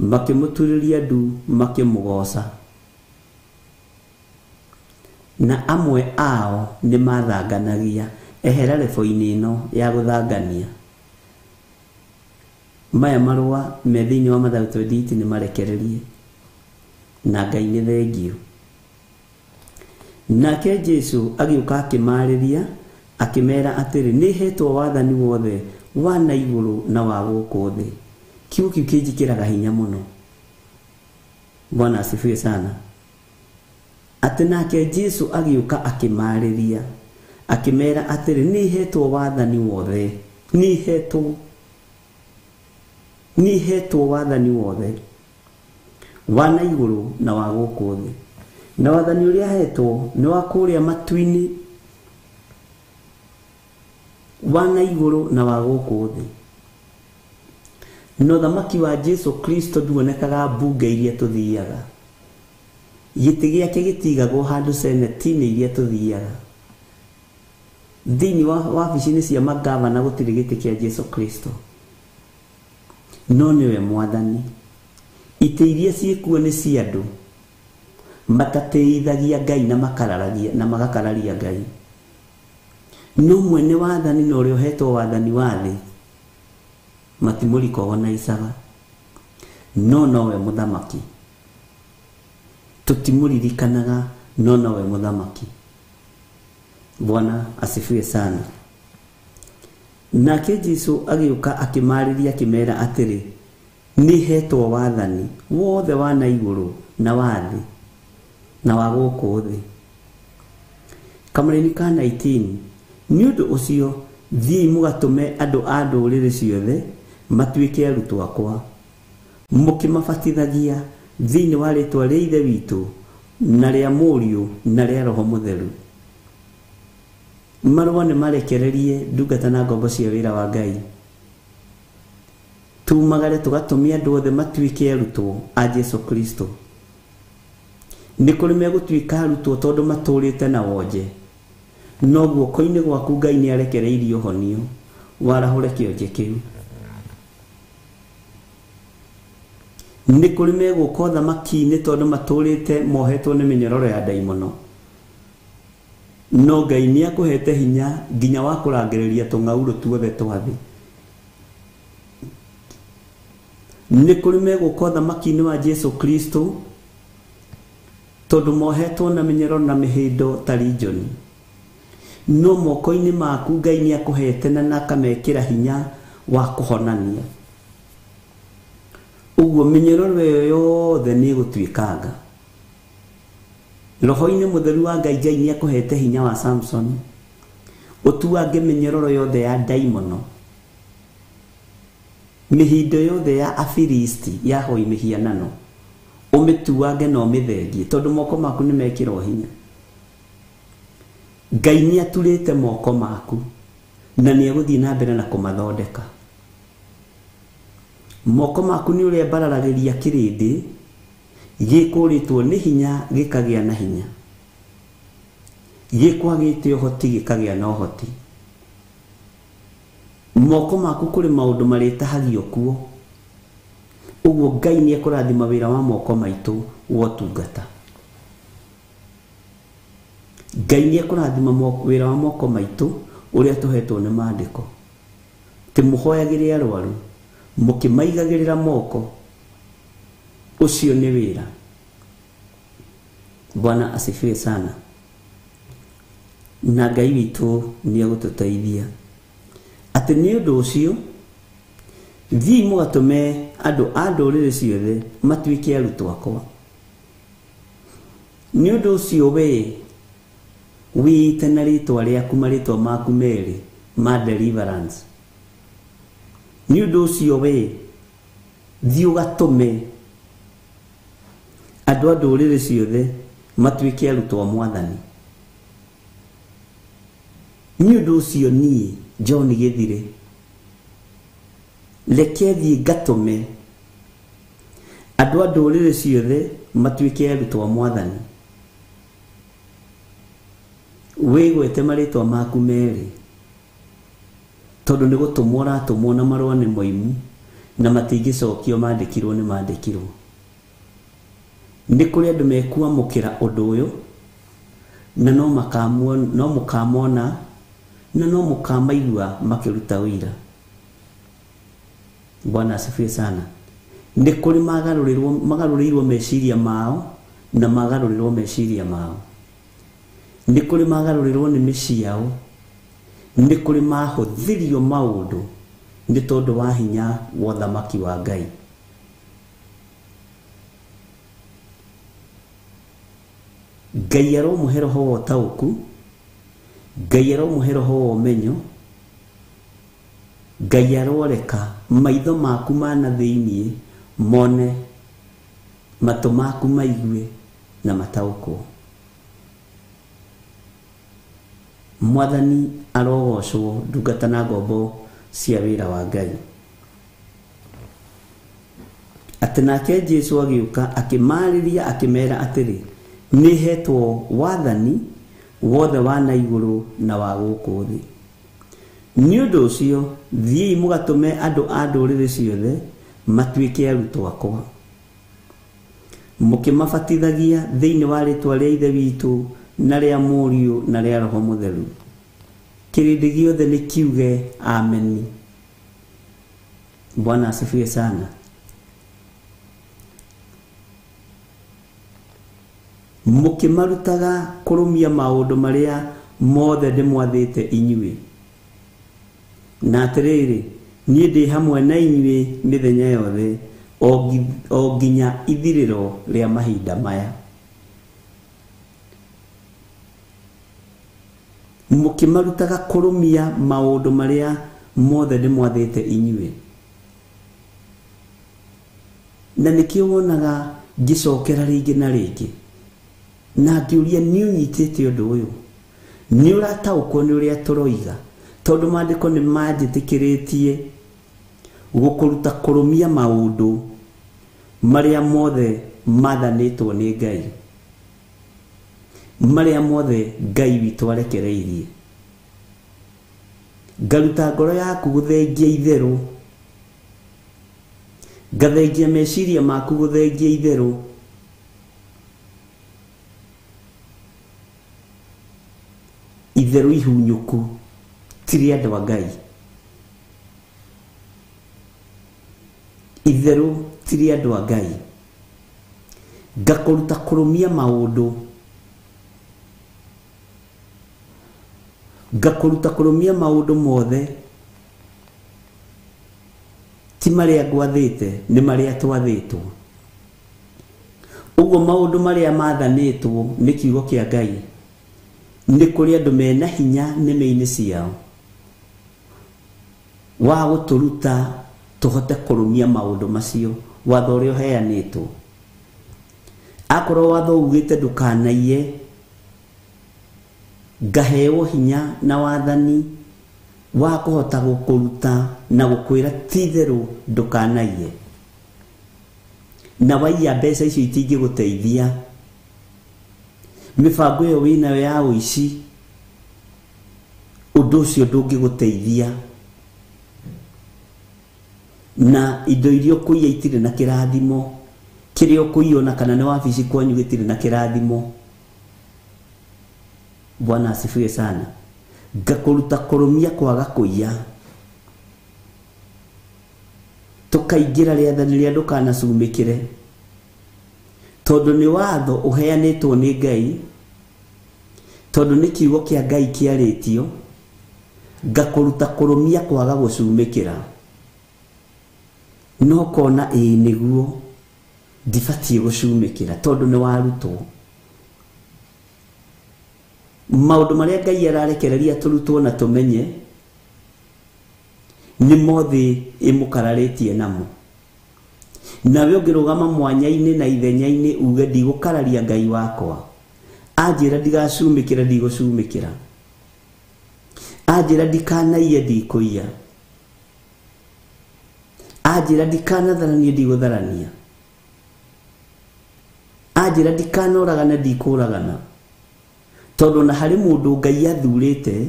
makĩmũturĩria ndu makĩmũgooca, na amwe ao nĩ mathanganagia. Ehera rebo-inĩ ĩno ya gũthangania. Maya marũa me thĩinĩ wa Mathayo 28 nĩ marekererie, na Ngai nĩ thengio. Nake Jesũ agĩũka akĩmaarĩria akĩmera atĩrĩ, nĩ hetwo wathani wothe wa na igũrũ na wa gũkũ thĩ. Kiugo kĩu kĩnjĩkĩraga hinya mũno. Bwana asifiwe sana. Atĩ nake Jesũ agĩũka akĩmaarĩria akĩmera atĩrĩ, nĩ hetwo wathani wothe, nĩ hetwo wathani wothe wa na igũrũ na wa gũkũ thĩ. Na wathani ũrĩa hetwo nĩ wa kũrĩa matu-inĩ, wa na igũrũ na wa gũkũ thĩ. No thamaki wa Jesũ Kristo nduonekaga mbunge iria tũthiaga, gĩtĩ gĩake gĩtigagwo handũ seneti-inĩ iria tũthiaga. Thĩinĩ wa wabici-inĩ cia magavana gũtirĩ gĩtĩ kĩa Jesũ Kristo, no nĩwe mwathani. Itĩ iria ciĩkuo nĩ cia andũ matatĩithagia Ngai na makararagia na magakararia Ngai. No mwene wathani na ũrĩa ũhetwo wathani wa thĩ matimũrikogonaicaga, no nowe mũthamaki. Tũtimũririkanaga, no nowe mũthamaki. Bwana asifiwe sana. Nake Jesũ agĩũka akĩmaarĩria akĩmera atĩrĩ, nĩ hetwo wathani wothe wa na igũrũ na wa thĩ na wa gũkũ thĩ. Kamũraini ka 19, nĩ ũndũ ũcio thiĩi mũgatũme andũ a ndũrĩrĩ ciothe matuĩke arutwo akwa, mũkĩmabatithagia thĩinĩ wa rĩĩtwa rĩa Ithe witũ na rĩa Mũriũ na rĩa Roho Mũtheru. Marũa nĩ marekererie ndungata na ngombo cia wĩra wa Ngai. Tumagare tũgatũmia andũ othe matuĩke arutwo a Jesũ Kristo. Nĩ kũrĩ megũtuĩka arutwo tondũ matũrĩte na wonje, no guoko-inĩ gwaku Ngai nĩ arekereirie ũhonio warahũre kĩonje kĩu. Nĩ kũrĩ megũka ũthamaki-inĩ tondũ matũrĩte mohetwo nĩ mĩnyororo ya ndaimono, no Ngai nĩ akũhete hinya nginya wa kũrangĩrĩria tũng'aurũ tuothe twa thĩ. Nĩ kũrĩ megũka ũthamaki-inĩ wa Jesũ Kristo tondũ mohetwo na mĩnyororo na mĩhĩndo ta rinjoni, no moko-inĩ maku Ngai nĩ akũhete na akamekĩra hinya wa kũhonania. Ũguo mĩnyororo ĩyo yothe nĩ ĩgũtuĩkanga. Roho-inĩ mũtheru wa Ngai, Ngai nĩ akũhete hinya wa Samson ũtuange mĩnyororo yothe ya ndaimono, mĩhĩndo yothe ya Afilisti ya hoi mĩhianano, ũmĩtuange na ũmĩthengie, tondũ moko maku nĩ mekĩrwo hinya. Ngai nĩ aturĩte moko maku na nĩ egũthiĩ na mbere na kũmathondeka. Moko maku nĩ ũrĩa mbararagĩria kĩrĩndĩ gĩkũrĩtwo nĩ hinya gĩkagĩa na hinya, gĩkwagĩte ũhoti gĩkagĩa na ũhoti. Moko maku kũrĩ maũndũ marĩtahagio kuo. Ũguo Ngai nĩ ekũrathima wĩra wa moko maitũ wa ũtungata. Ngai nĩ ekũrathima wĩra wa moko maitũ ũrĩa tũhetwo nĩ maandĩko. Ti mũhoyagĩre arwaru mũkĩmaigagĩrĩra moko, ũcio nĩ wĩra. Bwana asifiwe sana. Na Ngai witũ nĩ egũtũteithia atĩ nĩ ũndũ ũcio thiĩ mũgatũme andũ a ndũrĩrĩ ciothe matuĩke arutwo akwa. Nĩ ũndũ ũcio we wĩite na rĩtwa rĩaku marĩtwa maku merĩ ma deliverance. Nĩ ũndũ ũcio we thiĩ ũgatũme andũ a ndũrĩrĩ ciothe matuĩke arutwo a Mwathani. Nĩ ũndũ ũcio niĩ John Gĩthire reke thiĩ ngatũme andũ a ndũrĩrĩ ciothe matuĩke arutwo a Mwathani. Wĩgwete marĩtwa maku merĩ tondũ nĩ gũtũmwo ũratũmwo na marũa nĩ moimu na matingĩcokio, mandĩkirwo nĩ mandĩkirwo. Nĩ kũrĩ andũ mekuamũkĩra ũndũ ũyũ na no mũkamona na no mũkamaigua makĩruta ũira. Bwana asifiwe sana. Nĩ kũrĩ magarũrĩirwo meciria mao na magarũrĩrwo meciria mao. Nĩ kũrĩ magarũrĩrwo nĩ mĩciĩ yao. Nĩ kũrĩ mahũthĩrio maũndũ nĩ tondũ wa hinya wa ũthamaki wa Ngai. Ngai aromũhe roho wa ũtaũku, Ngai aromũhe roho wa ũmenyo, Ngai aroreka maitho maku ma na thĩiniĩ mone, matũ maku maigue na mataũkwo. Mwathani arogocwo ndungata na ngombo cia wĩra wa Ngai. Atĩ nake Jesũ agĩũka akĩmaarĩria akĩmera atĩrĩ, nĩ hetwo wathani wothe wa na igũrũ na wa gũkũ thĩ. Nĩ ũndũ ũcio thiĩi mũgatũme andũ a ndũrĩrĩ ciothe matuĩke arutwo akwa, mũkĩmabatithagia thĩinĩ wa rĩtwa rĩa Ithe witũ na rĩa Mũriũ na rĩa Roho Mũtheru. Kĩrĩndĩ gĩothe nĩ kiuge ameni. Bwana asifiwe sana. Mũkĩmarutaga kũrũmia maũndũ marĩa mothe ndĩmwathĩte inyuĩ. Na atĩrĩrĩ, niĩ ndĩ hamwe na inyuĩ mĩthenya yothe o nginya ithirĩro rĩa mahinda maya. Mũkĩmarutaga kũrũmia maũndũ marĩa mothe ndĩmwathĩte inyuĩ. Na nĩkĩo wonaga ngĩcokera rĩngĩ na rĩngĩ na ngĩũria nĩ ũnyitĩte ũndũ ũyũ, nĩ ũrataũkwo nĩ ũrĩa tũroiga, tondũ maandĩko nĩ manjĩtĩkĩrĩtie gũkũruta kũrũmia maũndũ marĩa mothe mathanĩtwo nĩ Ngai, marĩa mothe Ngai witũ arekereirie. Ngaruta ngoro yaku gũthengia itherũ, ngathengia meciria maku gũthengia itherũ, itherũ ihunyũku ti rĩa andũ a Ngai, itherũ ti rĩa andũ a Ngai. Ngakũruta kũrũmia maũndũ, ngakũruta kũrũmia maũndũ mothe, ti marĩa ngwathĩte, nĩ marĩa twathĩtwo. Ũguo maũndũ marĩa mathanĩtwo nĩ kiugo kĩa Ngai nĩ kũrĩ andũ mena hinya nĩmĩ-inĩ ciao wa gũtũruta tũhote kũrũmia maũndũ macio watho ũrĩa ũheanĩtwo. Akorwo watho ugĩte ndũkanaiye, ngaheo hinya na wathani wa kũhota gũkũruta na gũkwĩra ti itherũ ndũkanaiye. Na waiya mbeca icio itingĩgũteithia, mĩbango ĩyo wĩnayo ya ũici, ũndũ ũcio ndũngĩgũteithia. Na indo iria ũkũiya itirĩ na kĩrathimo, kĩrĩa ũkũiya ona kana nĩ wabici kwanyu gĩtirĩ na kĩrathimo. Bwana asifiwe sana. Ngakũruta kũrũmia kwaga kũiya. Tũkaingĩra rĩathani rĩa ndũkanacumĩkĩre, tondũ nĩ watho ũheanĩtwo nĩ Ngai, tondũ nĩ kiugo kĩa Ngai kĩarĩtio. Ngakũruta kũrũmia kwaga gũcumĩkĩra, no kona ĩĩ nĩguo ndibatiĩ gũcumĩkĩra tondũ nĩ warutwo. Maũndũ marĩa Ngai ararekereria tũrutwo na tũmenye nĩ mothĩ ĩmũkararĩtie namo. Nawe ũngĩrũgama mwanya-inĩ na ithenya-inĩ uge ndigũkararia Ngai wakwa, anjĩra ndigacumĩkĩra ndigũcumĩkĩra, anjĩra ndikanaiye ndikũiya, anjĩra ndikanatharanie ndigũtharania, anjĩra ndikanoragana ndikũragana. Tondũ na harĩ mũndũ Ngai athurĩte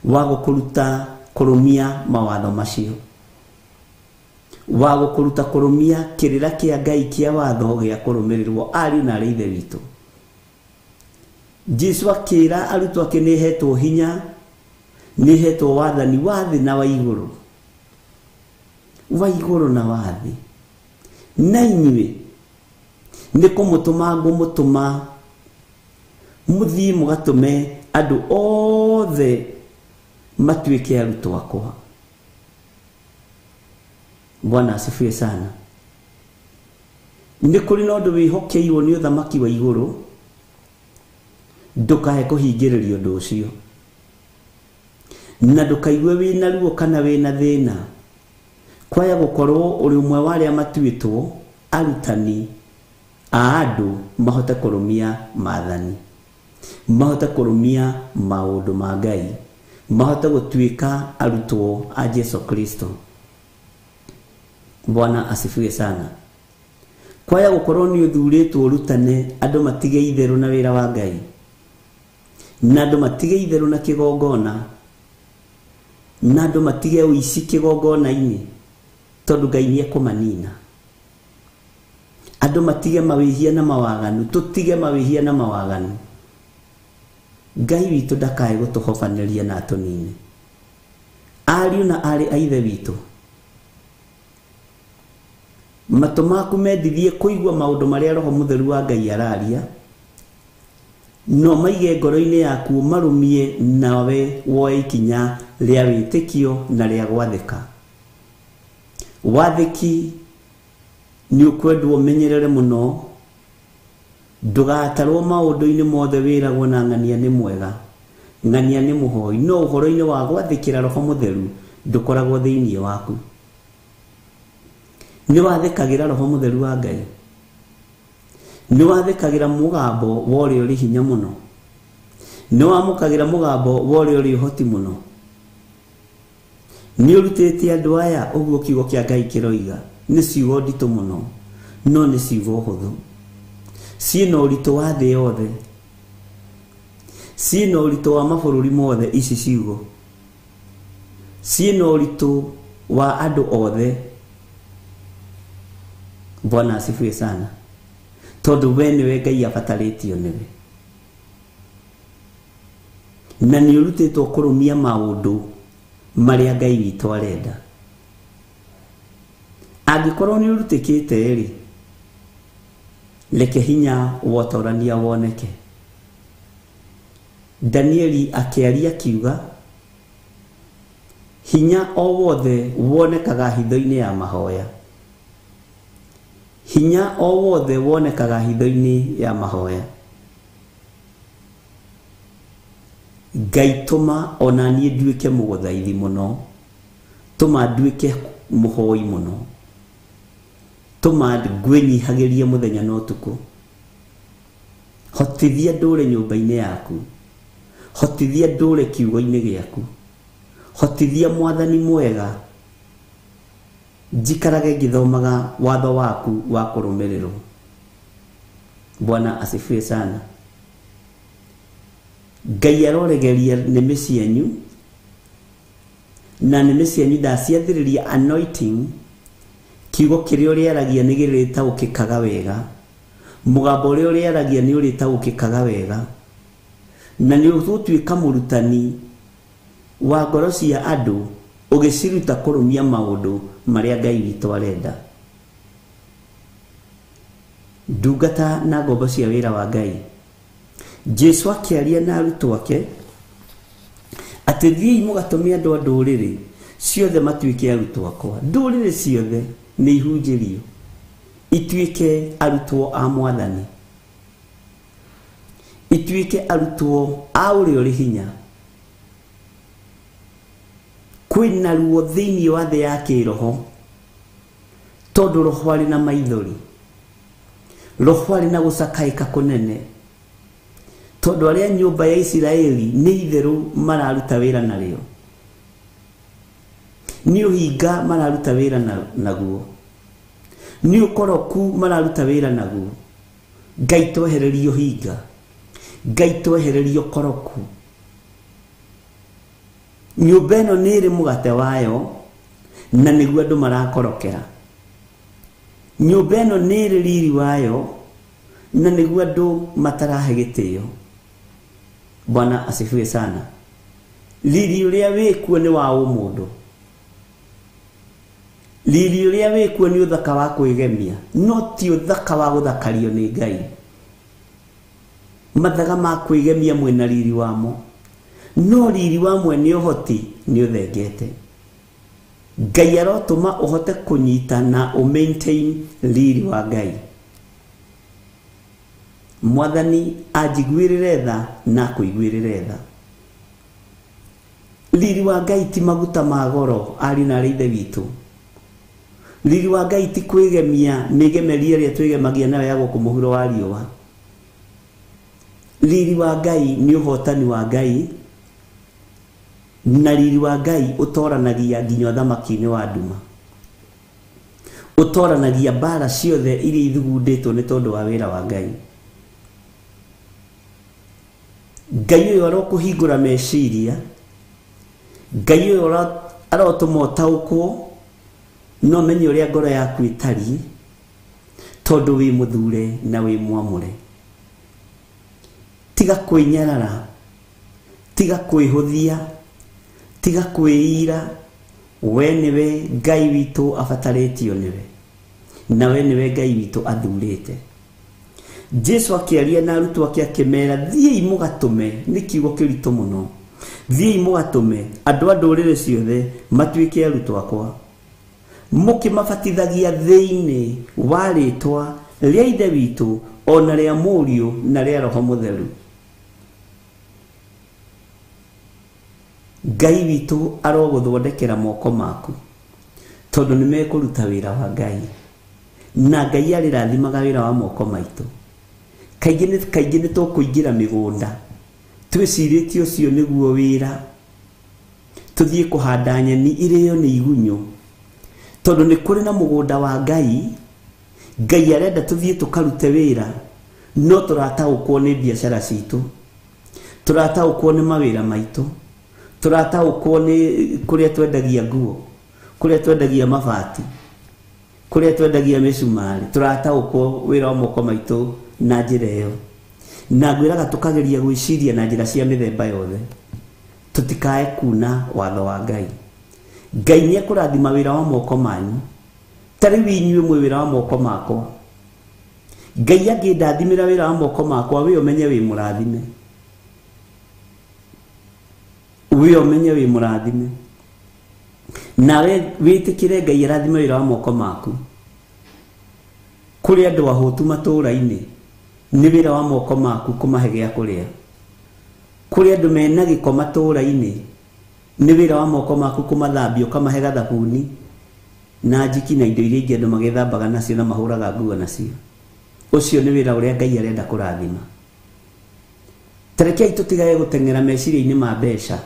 wa gũkũruta kũrũmia mawatho macio, wa gũkũruta kũrũmia kĩrĩra kĩa Ngai kĩa watho gĩa kũrũmĩrĩrwo. Ariũ na arĩ ithe witũ, Jesu akĩra arutwo ake nĩhetwo hinya, nĩhetwo wathani wa thĩ na wa igũrũ, wa igũrũ na wa thĩ, na inyuĩ nĩ kũmũtũma ngũmũtũma mũthiĩ mũgatũme andũ othe matuĩke arutwo akwa. Bwana asifiwe sana. Nĩ kũrĩ na ũndũ wĩhokeirwo nĩ ũthamaki wa igũrũ, ndũkae kũhingĩrĩria ũndũ ũcio, na ndũkaigue wĩna ruo kana wĩna thĩna kwaya gũkorwo ũrĩ ũmwe wa arĩa matuĩtwo arutani a andũ mahote kũrũmia maathani, mahote kũrũmia maũndũ ma Ngai, mahote gũtuĩka arutwo a Jesu Kristo. Bwana asifiwe sana. Kwaya gũkorwo nĩ ũthurĩtwo ũrutane andũ matige itherũ na wĩra wa Ngai, na andũ matige itherũ na kĩgongona, na andũ matige ũici kĩgongona-inĩ, tondũ Ngai nĩ ekũmanina. Andũ matige mawĩhia na mawaganu, tũtige mawĩhia na mawaganu. Ngai witũ ndakae gũtũhobanĩria na atũnine. Ariũ na arĩ a ithe witũ, matũ maku mendithie kũigua maũndũ marĩa Roho Mũtheru wa Ngai araria, no maige ngoro-inĩ yaku, marũmie, nawe woe ikinya rĩa wĩtĩkio na rĩa gwathĩka. Wathĩki nĩ ũkwendwo ũmenyerere mũno, ndũgatarwo maũndũ-inĩ mothe wĩragwo na ng'ania nĩ mwega, ng'ania nĩ mũhoi, no ũhoro-inĩ wa gwathĩkĩra Roho Mũtheru ndũkoragwo thĩinĩ waku. Nĩ wathĩkagĩra Roho Mũtheru wa Ngai, nĩ wathĩkagĩra mũgambo wa ũrĩa ũrĩ hinya mũno, nĩ wamũkagĩra mũgambo wa ũrĩa ũrĩ ũhoti mũno. Nĩ ũrutĩte andũ aya ũguo kiugo kĩa Ngai kĩroiga. Nĩ ciugo nditũ mũno, no nĩ ciugo hũthũ, ciĩna ũritũ wa thĩ yothe, ciĩna ũritũ wa mabũrũri mothe. Ici ciugo ciĩna ũritũ wa andũ othe. Bwana asifiwe sana. Tondũ we nĩwe Ngai abatarĩtio nĩwe, na nĩ ũrutĩtwo kũrũmia maũndũ marĩa Ngai witũ arenda. Angĩkorwo nĩ ũrutĩkĩte rĩ, reke hinya wa ũtorania woneke. Danieli akĩaria akiuga hinya o wothe wonekaga hitho-inĩ ya mahoya, hinya o wothe wonekaga hitho-inĩ ya mahoya. Ngai tũma ona niĩ nduĩke mũgũthaithi mũno, tũma nduĩke mũhoi mũno, tũma ngwĩnyihagĩrie mũthenya na ũtukũ. Hotithia ndũre nyũmba-inĩ yaku, hotithia ndũre kiugo-inĩ gĩaku, hotithia mwathani mwega njikarage ngĩthomaga watho waku wa kũrũmĩrĩrwo. Bwana asifiwe sana. Ngai aroregeria nĩmĩ cianyu, na nĩmĩ cianyu ndaciathĩrĩria anointing. Kiugo kĩrĩa ũrĩaragia nĩ gĩrĩtaũkĩkaga wega, mũgambo ũrĩa ũrĩaragia nĩ ũrĩtaũkĩkaga wega, Na nĩ ũgũtuĩka mũrutani wa ngoro cia andũ ũgĩciruta kũrũmia maũndũ marĩa Ngai witũ arenda. Ndungata na ngombo cia wĩra wa Ngai. Jesu akĩaria na arutwo ake atĩ thiĩi mũgatũme andũ a ndũrĩrĩ ciothe matuĩke arutwo akwa. Ndũrĩrĩ ciothe nĩ ihunjĩrio ituĩke arutwo a Mwathani, ituĩke arutwo a ũrĩa ũrĩ hinya. Kwĩna ruo thĩinĩ wa thĩ ya kĩroho tondũ roho arĩ na maithori, roho arĩ na gũcakaĩka kũnene, tondũ arĩa nyũmba ya Isiraeli nĩ itherũ mararuta wĩra narĩo, nĩ ũhinga mararuta wĩra naguo, nĩ ũkoroku mararuta wĩra naguo. Ngai twehererie ũhinga, Ngai twehererie ũkoroku. Nyũmba ĩno nĩ ĩrĩ mũgate wayo na nĩguo andũ marakorokera. Nyũmba ĩno nĩ ĩrĩ riri wayo na nĩguo andũ matarahe gĩtĩo. Bwana asifiwe sana. Riri ũrĩa wĩkuo nĩ wa ũmũndũ, riri ũrĩa wĩkuo nĩ ũthaka wa kwĩgemia, no ti ũthaka wa gũthakario nĩ Ngai. Mathaga ma kwĩgemia mwĩna riri wamo, no riri wa mwene ũhoti nĩ ũthengete. Ngai arotũma ũhote kũnyita na ũ-maintain riri wa Ngai. Mwathani anjiguĩrĩre tha na akũiguĩrĩre tha. Riri wa Ngai ti maguta ma goro, ariũ na aarĩ a Ithe witũ. Riri wa Ngai ti kwĩgemia mĩgemerie ĩrĩa twĩgemagia nayo ya gũkũ mũhuro wa riũa. Riri wa Ngai nĩ ũhotani wa Ngai, na riri wa Ngai ũtoranagia nginya ũthamaki-inĩ wa nduma, ũtoranagia mbara ciothe iria ithugundĩtwo nĩ tondũ wa wĩra wa Ngai. Ngai ũyũ arokũhingũra meciria, Ngai ũyũ arotũma ũtaũkwo no menye ũrĩa ngoro yaku ĩtariĩ, tondũ wĩ mũthure na wĩ mwamũre. Tiga kwĩnyarara, tiga kwĩhũthia, tiga kwĩira. We nĩwe Ngai witũ abatarĩtio nĩwe, na we nĩwe Ngai witũ athurĩte. Jesu akĩaria na arutwo ake akĩmera, thiĩi mũgatũme, nĩ kiugo kĩritũ mũno, thiĩi mũgatũme andũ a ndũrĩrĩ ciothe matuĩke arutwo akwa, mũkĩmabatithagia thĩinĩ wa rĩtwa rĩa Ithe witũ ona rĩa Mũriũ na rĩa Roho Mũtheru. Ngai witũ arogũthondekera moko maku, tondũ nĩ mekũruta wĩra wa Ngai, na Ngai arĩrathimaga wĩra wa moko maitũ. Kaingĩ nĩ tũkũingĩra mĩgũnda twĩcirĩtie ũcio nĩguo wĩra, tũthiĩ kũhanda nyeni irĩo nĩ igunyũ, tondũ nĩ kũrĩ na mũgũnda wa Ngai. Ngai arenda tũthiĩ tũkarute wĩra, no tũrataũkwo nĩ biacara citũ, tũrataũkwo nĩ mawĩra maitũ, tũrataũkwo nĩ kũrĩa twendagia nguo, kũrĩa twendagia mabati, kũrĩa twendagia mĩcumarĩ, tũrataũkwo wĩra wa moko maitũ na njĩra ĩyo. Na ngwĩraga tũkageria gwĩciria na njĩra cia mĩthemba yothe, tũtikae kuna watho wa Ngai. Ngai nĩ ekũrathima wĩra wa moko manyu, ta rĩu inyuĩ mwĩ wĩra wa moko makwa. Ngai angĩndathimĩra wĩra wa moko makwa, wĩ ũmenye wĩ mũrathime, wĩ ũmenye wĩ mũrathime. Nawe wĩtĩkĩre Ngai arathime wĩra wa moko maku. Kũrĩ andũ ahũtu matũũra-inĩ, nĩ wĩra wa moko maku kũmahe gĩa kũrĩa. Kũrĩ andũ mena gĩko matũũra-inĩ, nĩ wĩra wa moko maku kũmathambia ũkamahe gathabuni na njiki na indo iria ingĩ andũ magĩthambaga nacio na mahũraga nguo nacio. Ũcio nĩ wĩra ũrĩa Ngai arenda kũrathima. Ta rekei tũtigage gũteng'era meciria-inĩ ma mbeca.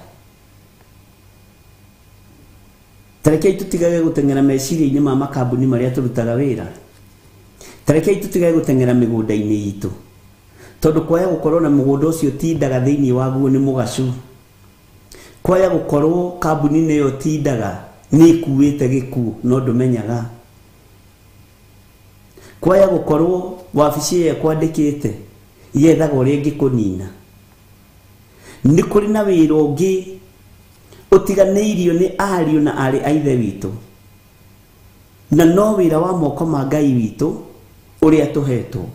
Ta rekei tũtigage gũteng'era meciria-inĩ ma makambuni marĩa tũrutaga wĩra. Ta rekei tũtigage gũteng'era mĩgũnda-inĩ itũ, tondũ kwaya gũkorwo na mũgũnda ũcio ũtindaga thĩinĩ waguo nĩ mũgacu, kwaya gũkorwo kambuni-inĩ ĩyo ũtindaga nĩ ĩkuĩte gĩkuũ no ndũmenyaga, kwaya gũkorwo wabici ĩyo ĩkwandĩkĩte yethaga ũrĩa ĩngĩkũnina, Nĩ kũrĩ na wĩra ũngĩ ũtiganĩirio nĩ ariũ na aarĩ a Ithe witũ, na no wĩra wa moko ma Ngai witũ ũrĩa tũhetwo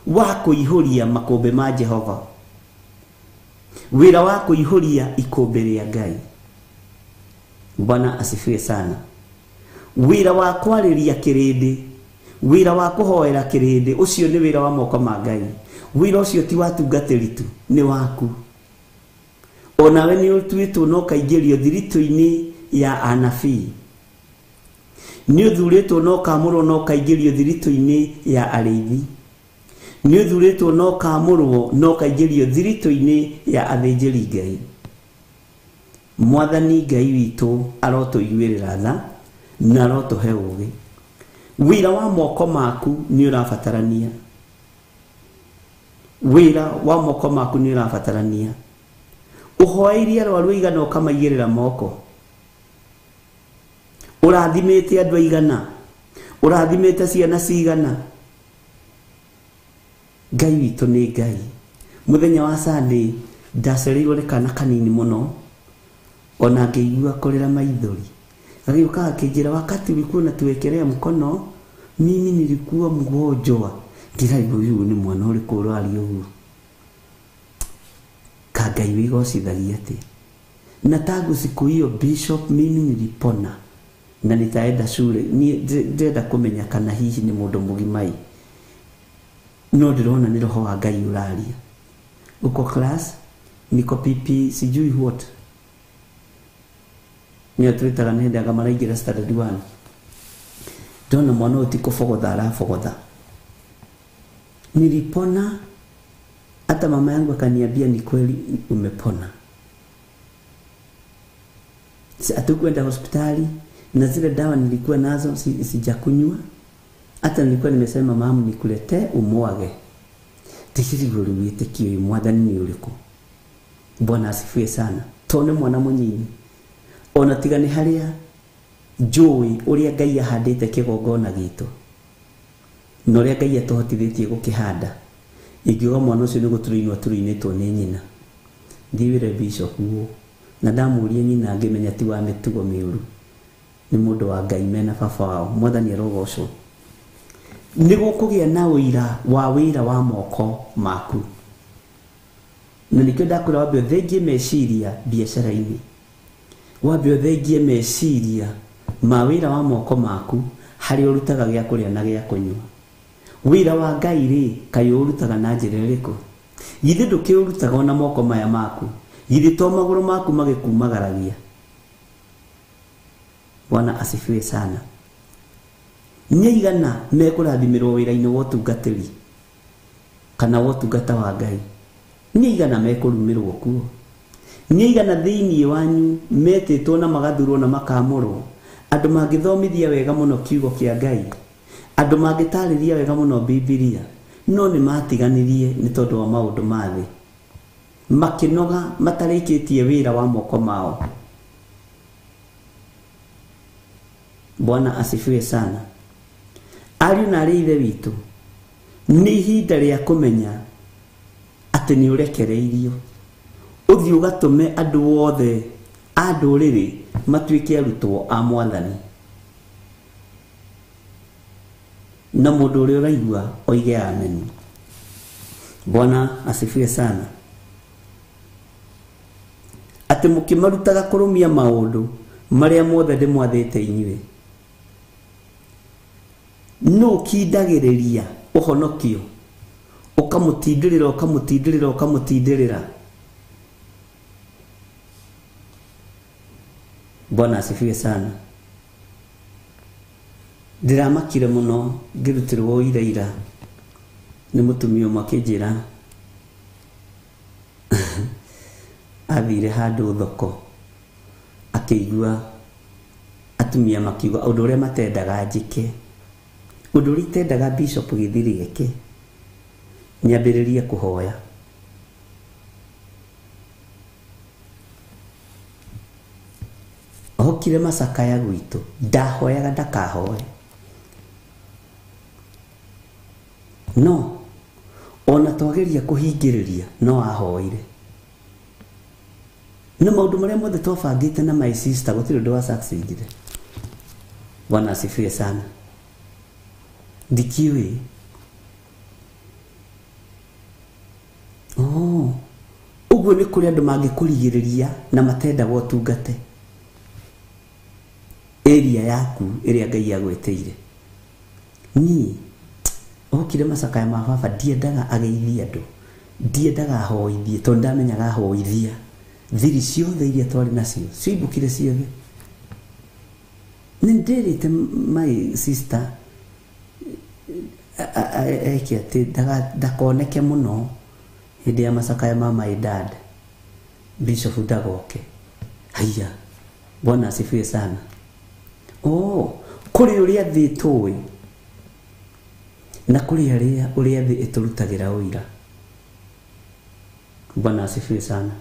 wa kũihũria makũmbĩ ma Jehova, wĩra wa kũihũria ikũmbĩ rĩa Ngai. Bwana asifiwe sana. Wĩra wa kwarĩria kĩrĩndĩ, wĩra wa kũhoera kĩrĩndĩ, ũcio nĩ wĩra wa moko ma Ngai. Wĩra ũcio ti wa tungatĩri tu, nĩ waku. Onawe nĩ ũtuĩtwo na ũkaingĩrio thiritũ-inĩ ya anabii, nĩ ũthurĩtwo na ũkamũrwo na ũkaingĩrio thiritũ-inĩ ya arĩithi, nĩ ũthurĩtwo na ũkamũrwo na ũkaingĩrio thiritũ-inĩ ya athĩnjĩri Ngai. Mwathani Ngai witũ arotũiguĩrĩra tha na arotũhe ũũgĩ. Wĩra wa moko maku nĩ ũrabatarania, wĩra wa moko maku nĩ ũrabatarania. Ũhoeirie arwaru aigana ũkamaigĩrĩra moko, ũrathimĩte andũ aigana, ũrathimĩte ciana cigana. Ngai witũ nĩ Ngai. Mũthenya wa Sunday ndacereirwo nĩ kana kanini mũno, ona ngĩigua kũrĩra maithori. Gagĩũka gakĩnjĩra, wakati ulikuwa unatuwekelea mkono mimi nilikuwa mgonjwa. Ngĩraigua ũyũ nĩ mwana ũrĩkũ ũraria ũguo? Ka Ngai wĩgocithagia atĩa? Na tangu siku hiyo bishop, mimi nilipona na nitaenda shule. Niĩ ndĩrenda kũmenya kana hihi nĩ mũndũ mũgima, no ndĩrona nĩ roho wa Ngai ũraria. Uko class niko PP sijui what, nĩyo twĩtaga nĩ hĩndĩ anga maraingĩra standard 1. Ndona mwana ũyũ ti kũbogotha arabogotha. Nilipona, hata mama yangu akaniambia ni kweli umepona. Hatukwenda hospitali, na zile dawa nilikuwa nazo sijakunywa. Hata nilikuwa nimesema mamu nikuletee umwage. Tikiriguru wĩtĩkio Mwathani nĩ ũrĩkũ? Bwana asifiwe sana. Tone mwana mũnyinyi, ona tiga nĩ harĩa njũĩ ũrĩa Ngai ahandĩte kĩgongona gitũ na ũrĩa Ngai atũhotithĩtie gũkĩhanda, ingiuga mwana ũcio nĩ gũtũrũinwo atũrũinĩtwo nĩ nyina. Thiĩ wĩre bishop ũũ, na ndamũria nyina ngĩmenya ti wa mĩtugo mĩũru, nĩ mũndũ wa Ngai mena baba wao. Mwathani arogocwo. Nĩ gũkũgĩa na ũira wa wĩra wa moko maku, na nĩkĩo ndakwĩra wambe ũthengie meciria biacara-inĩ, wambe ũthengie meciria ma wĩra wa moko maku harĩa ũrutaga gĩa kũrĩa na gĩa kũnyua. Wĩra wa Ngai rĩ, kaĩ ũrutaga na njĩra ĩrĩkũ? Githĩ ndũkĩũrutaga ona moko maya maku? Githĩ to magũrũ maku magĩkumagaragia? Bwana asifiwe sana. Nĩ aigana mekũrathimĩrwo wĩra-inĩ wa ũtungatĩri kana wa ũtungata wa Ngai? Nĩ aigana mekũrumĩrwo kuo? Nĩ aigana thĩinĩ wanyu metĩtwo na magathurwo na makamũrwo, andũ mangĩthomithia wega mũno kiugo kĩa Ngai, andũ mangĩtarĩria wega mũno Bibilia, no nĩ matiganirie nĩ tondũ wa maũndũ ma thĩ, makĩnoga matarĩkĩtie wĩra wa moko mao. Bwana asifiwe sana. Ariũ na aarĩ a Ithe witũ, nĩ ihinda rĩa kũmenya atĩ nĩ ũrekereirio ũthiĩ ũgatũme andũ othe a ndũrĩrĩ matuĩke arutwo a Mwathani. Na mũndũ ũrĩa ũraigua oige amen. Bwana asifiwe sana. Atĩ mũkĩmarutaga kũrũmia maũndũ marĩa mothe ndĩmwathĩte inyuĩ. No ũkindagĩrĩria ũhonokio, ũkamũtindĩrĩra ũkamũtindĩrĩra ũkamũtindĩrĩra. Bwana asifiwe sana. Ndĩramakire mũno ngĩrutĩrwo ira ira nĩ mũtumia ũmwe akĩnjĩra athire handũ thoko akĩigua atumia makiuga ũndũ ũrĩa matendaga njĩke, ũndũ ũrĩa itendaga Bishop Gĩthiri eke, nyambĩrĩrie kũhoya. Hokire macakaya gwitũ, ndahoyaga ndakahoe. No ona twageria kũhingĩrĩria no ahoire. Na maũndũ marĩa mothe twabangĩte na my sister gũtirĩ ũndũ wa succeedire. Bwana asifiwe sana. Ndikiũĩ. Oh, ũguo nĩ kũrĩ andũ mangĩkũrigĩrĩria na matendaga ũtungate area yaku ĩrĩa Ngai agwĩtĩire. Niĩ okire macakaya ma baba ndiendaga ageithie andũ, ndiendaga ahoithie tondũ ndamenyaga ahoithia thiri ciothe iria twarĩ nacio ciaimbũkire ciothe. Nĩ ndĩrĩte my sister eke atĩ ndakoneke mũno hĩndĩ ya macakaya ma my dad Bishop ndagoke. Haiya, Bwana asifiwe sana. Oh, kũrĩ ũrĩa thĩ tũĩ na kũrĩ arĩa ũrĩa thĩ ĩtũrutagĩra ũira. Bwana asifiwe sana.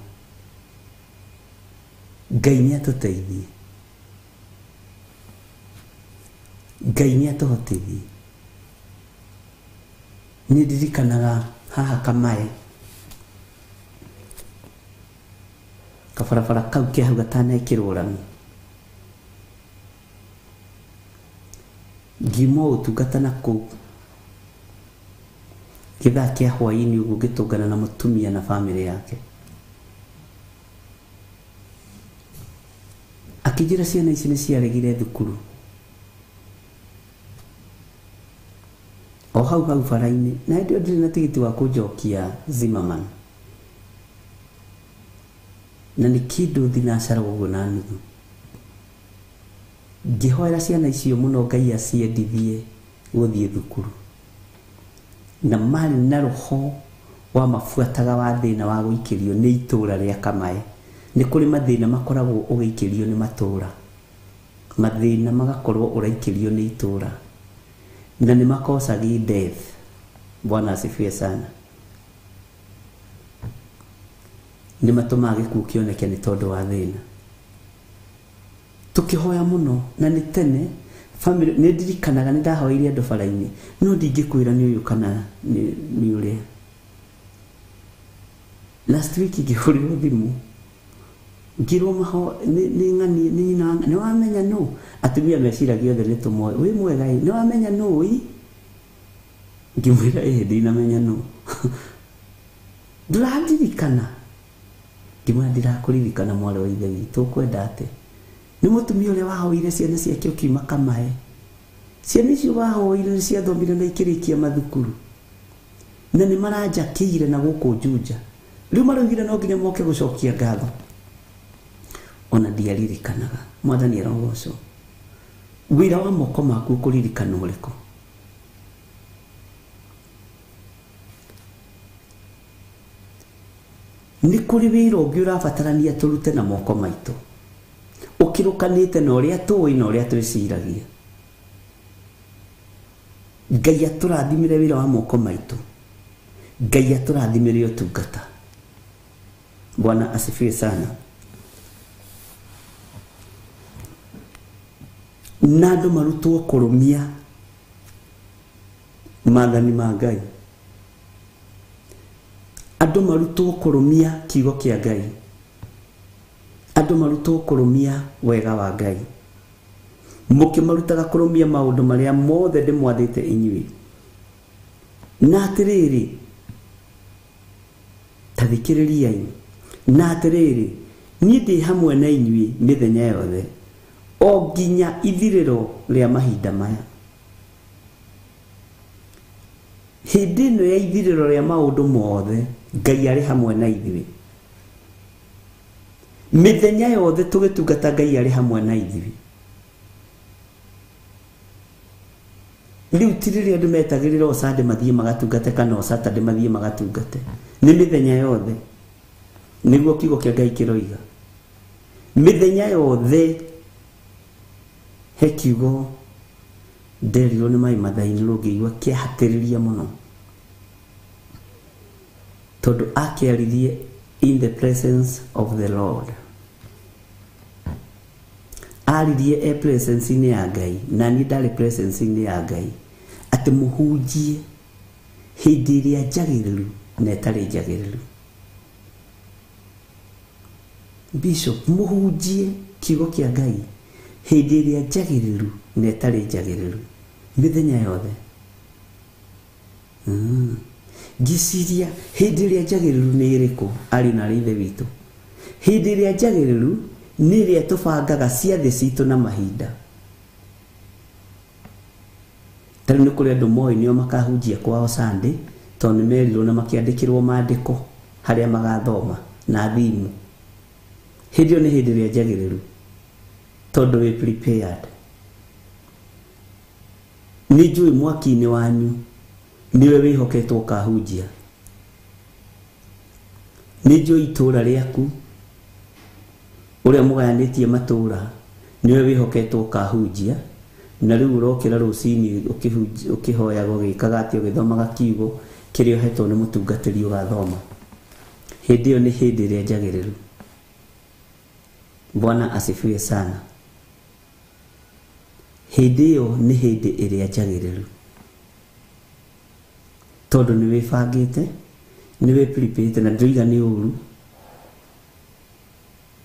Ngai nĩ atũteithie, Ngai nĩ atũhotithie. Nĩ ndirikanaga haha Kamae kabarabara kau ke hau gatanekĩrwo rami, ngiuma ũtungata na kũu gĩthaa kĩa hwaĩ-inĩ ũguo ngĩtũngana na mũtumia na bamĩrĩ yake. Akĩnjĩra ciana ici nĩ ciaregire thukuru o hau hau bara-inĩ, na hĩndĩ ĩyo ndirĩ na tigiti wa kũnjokia Zimmerman, na nĩ kĩndũ thinacara ũguo na nuthu. Ngĩhoera ciana icio mũno Ngai aciendithie gũthiĩ thukuru, na marĩ na roho wa mabuataga wa thĩna wa gũikĩrio nĩ itũra rĩa Kamae. Nĩ kũrĩ mathĩna makoragwo ũgĩikĩrio nĩ matũra, mathĩna magakorwo ũraikĩrio nĩ itũra, na nĩ makosagi death. Bwana asifiwe sana. Nĩ matũmaga gĩkuũ kĩoneke nĩ tondũ wa thĩna. Tũkĩhoya mũno na nĩ tene family nĩ ndirikanaga nĩ ndahoeire andũ bara-inĩ, no ndingĩkwĩra nĩ ũyũ kana nĩ ũrĩa. Last week ngĩhũrĩrwo thimũ ngĩrwo maho nĩ ng'ani nĩ nyina nĩ wamenya nũ. Atumia meciragia othe nĩ tũmoĩ, wĩ mwega ĩ, nĩ wamenya nũ ĩ? Ngĩmwĩra ĩ, ndinamenya nũ. Ndũrandirikana? Ngĩmwĩra ndirakũririkana mwarĩ wa ithe witũ, ũkwenda atĩa? Nĩ mũtumia ũrĩa wahoire ciana ciake ũkiuma Kamae. Ciana icio wahoire nĩ ciathomire na ikĩrĩkia mathukuru, na nĩ maranjakĩire na gũkũ Juja. Rĩu maraugire no nginya moke gũcokia ngatho. Ona ndiaririkanaga. Mwathani arogocwo. Wĩra wa moko maku ũkũririkana ũrĩkũ? Nĩ kũrĩ wĩra ũngĩ ũrabatarania tũrute na moko maitũ ũkĩrũkanĩte na ũrĩa tũĩ na ũrĩa twĩciragia. Ngai atũrathimĩre wĩra wa moko maitũ, Ngai atũrathimĩre ũtungata. Bwana asifiwe sana. Na andũ marutwo kũrũmia maathani ma Ngai, andũ marutwo kũrũmia kiugo kĩa Ngai, andũ marutwo kũrũmia wega wa Ngai. Mũkĩmarutaga kũrũmia maũndũ marĩa mothe ndĩmwathĩte inyuĩ. Na atĩrĩrĩ, ta thikĩrĩriai, na atĩrĩrĩ, niĩ ndĩ hamwe na inyuĩ mĩthenya yothe o nginya ithirĩro rĩa mahinda maya. Hĩndĩ ĩno ya ithirĩro rĩa maũndũ mothe Ngai arĩ hamwe na ithuĩ. Mĩthenya yothe tũgĩtungata Ngai arĩ hamwe na ithuĩ. Rĩu ti rĩrĩa andũ metagĩrĩra o Sunday mathiĩ magatungate kana o Saturday mathiĩ magatungate, nĩ mĩthenya yothe. Nĩguo kiugo kĩa Ngai kĩroiga. Mĩthenya yothe. He kiugo nderirwo nĩ Mai Mathai-inĩ rũngĩigua kĩahatĩrĩria mũno, tondũ akĩaririe in the presence of the Lord. Aririe e presence-inĩ ya Ngai, na niĩ ndarĩ presence-inĩ ya Ngai, atĩ mũhunjie hĩndĩ ĩrĩa njagĩrĩru na ĩtarĩ njagĩrĩru. Bishop mũhunjie kiugo kĩa Ngai hĩndĩ ĩrĩa njagĩrĩru na ĩtarĩ njagĩrĩru mĩthenya yothe. Ngĩciria hĩndĩ ĩrĩa njagĩrĩru nĩ ĩrĩkũ ariũ na ithe witũ? Hĩndĩ ĩrĩa njagĩrĩru nĩ ĩrĩa tũbangaga ciathĩ citũ na mahinda. Tarĩu nĩ kũrĩ andũ moĩ nĩo makahunjia kwao Sunday tondũ nĩ merirwo na makĩandĩkĩrwo maandĩko harĩa magathoma na thimu. Hĩndĩ ĩyo nĩ hĩndĩ ĩrĩa njagĩrĩru tondũ wĩ prepared. Nĩ njũĩ mwaki-inĩ wanyu nĩwe wĩhoketwo ũkahunjia. Nĩ njũĩ itũũra rĩaku ũrĩa mũgayanĩtie matũũra nĩwe wĩhoketwo ũkahunjia, na rĩu ũrokĩra rũcinĩ ũkĩhoyaga ũgĩkaga atĩ ũgĩthomaga kiugo kĩrĩa ũhetwo nĩ mũtungatĩri ũgathoma. Hĩndĩ ĩyo nĩ hĩndĩ ĩrĩa njagĩrĩru. Bwana asifiwe sana. Hĩndĩ ĩyo nĩ hĩndĩ ĩrĩa njagĩrĩru tondũ nĩ wĩbangĩte, nĩ wĩ-prepare-ĩte, na ndũiga nĩ ũru,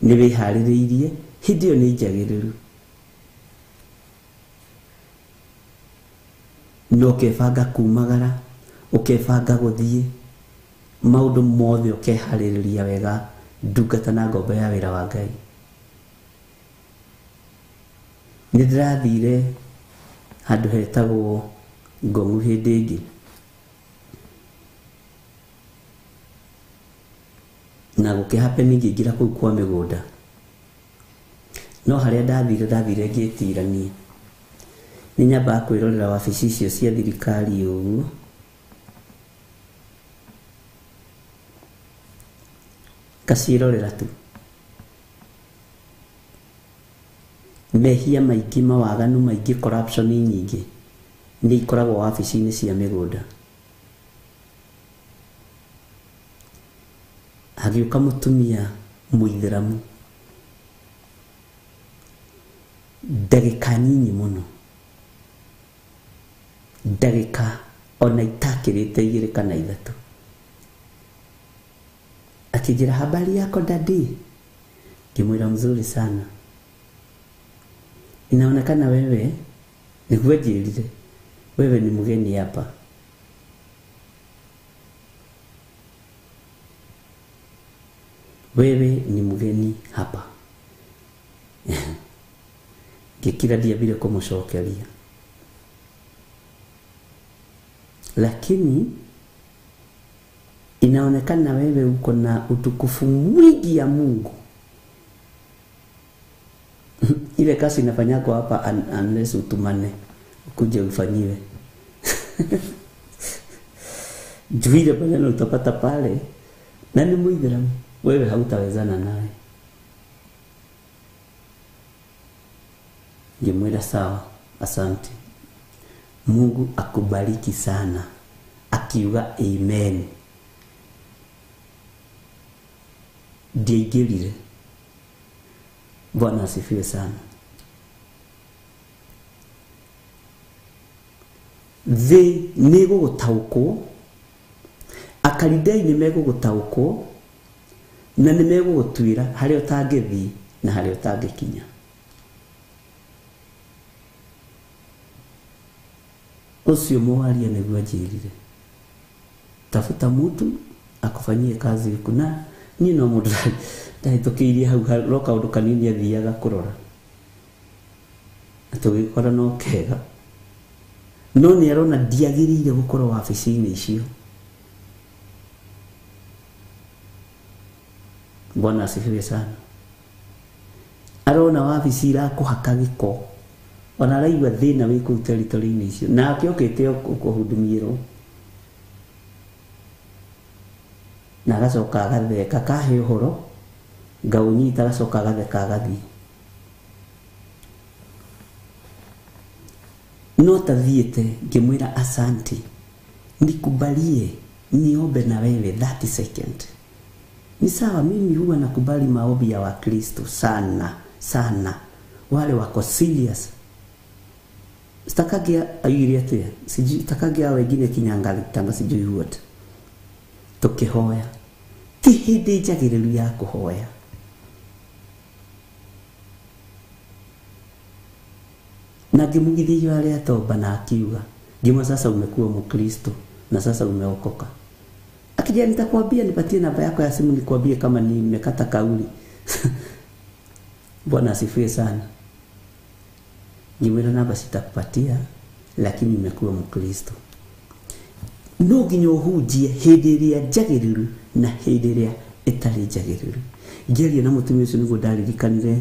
nĩ wĩharĩrĩirie. Hĩndĩ ĩyo nĩ njagĩrĩru. No ũkebanga kumagara, ũkebanga gũthiĩ, maũndũ mothe ũkeharĩrĩria wega, ndungata na ngombo ya wĩra wa Ngai. Nĩ ndĩrathire handũ hetagwo Ngong'u hĩndĩ ĩngĩ, na gũkĩhappen ngĩingĩra kũu kwa mĩgũnda. No harĩa ndathire ngĩtirania. Nĩ nyambaga kwĩrorera wabici icio cia thirikari ũguo, ngaciĩrorera tu. Mehia maingĩ, mawaganu maingĩ, corruption nyingĩ nĩ ikoragwo wabici-inĩ cia mĩgũnda. Hagĩũka mũtumia mũithĩramu ndagĩka nyinyi mũno, ndagĩka ona itakĩrĩte 2 kana 3, akĩnjĩra habari yako dadi? Ngĩmwĩra mzuri sana. Inaonekana wewe nĩguo njĩrire, wewe ni mgeni hapa. Wewe ni mgeni hapa. Ngĩkira ndiambire kũmũcokeria. Lakini inaonekana wewe uko na utukufu mwingi ya Mungu. Ile kazi inafanyako hapa unless utumane ukuje ufanyiwe. Juu ile maneno utapata pale na ni Muislamu, wewe hautawezana naye. Ngĩmwĩra sawa, asante. Mungu akubariki sana. Akiuga amen. Ndiaingĩrire. Bwana asifiwe sana. Thĩ nĩ ĩgũgũtaũkwo, Akalidei nĩ megũgũtaũkwo, na nĩ megũgũtuĩra harĩa ũtangĩthiĩ na harĩa ũtangĩkinya. Ũcio mũwaria nĩguo anjĩrire, tafuta mtu akufanyie kazi huku. Na niĩ no mũndũ ndahĩtũkĩirie hau no kaũndũ kanini athiaga kũrora, na tũgĩkora no kega. No nĩ arona ndiagĩrĩire gũkorwo wabici-inĩ icio. Bwana asifiwe sana. Arona wabici irakũhaka gĩko, ona araigua thĩna wĩ kũu territory-inĩ icio, nake okĩte kũhudumiĩrwo, na agacoka agatheka, kahe ũhoro ngaũnyita, agacoka agatheka agathiĩ. No tathiĩte ngĩmwĩra asante, nikubalie niombe na wewe 30 second. Ni sawa, mimi huwa nakubali maombi ya Wakristo sana sana, wale wako serious. Sitakagia aigire atia, sijui sitakagia wengine kinyangali tanga sijui what. Tukihoya ti hĩndĩ njagĩrĩru ya kũhoya. Na ngĩmugithia ihoya rĩa toba na akiuga, ngĩmwĩra sasa umekuwa Mkristo na sasa umeokoka. Akija nitakwambia, nipatie namba yako ya simu nikwambie kama nimekata kauli. Bwana asifiwe sana. Ngĩmwĩra namba sitakupatia, lakini umekuwa Mkristo. No nginya ũhunjie hĩndĩ ĩrĩa njagĩrĩru na hĩndĩ ĩrĩa ĩtarĩ njagĩrĩru. Ngĩaria na mũtumia ũcio nĩguo ndaririkanire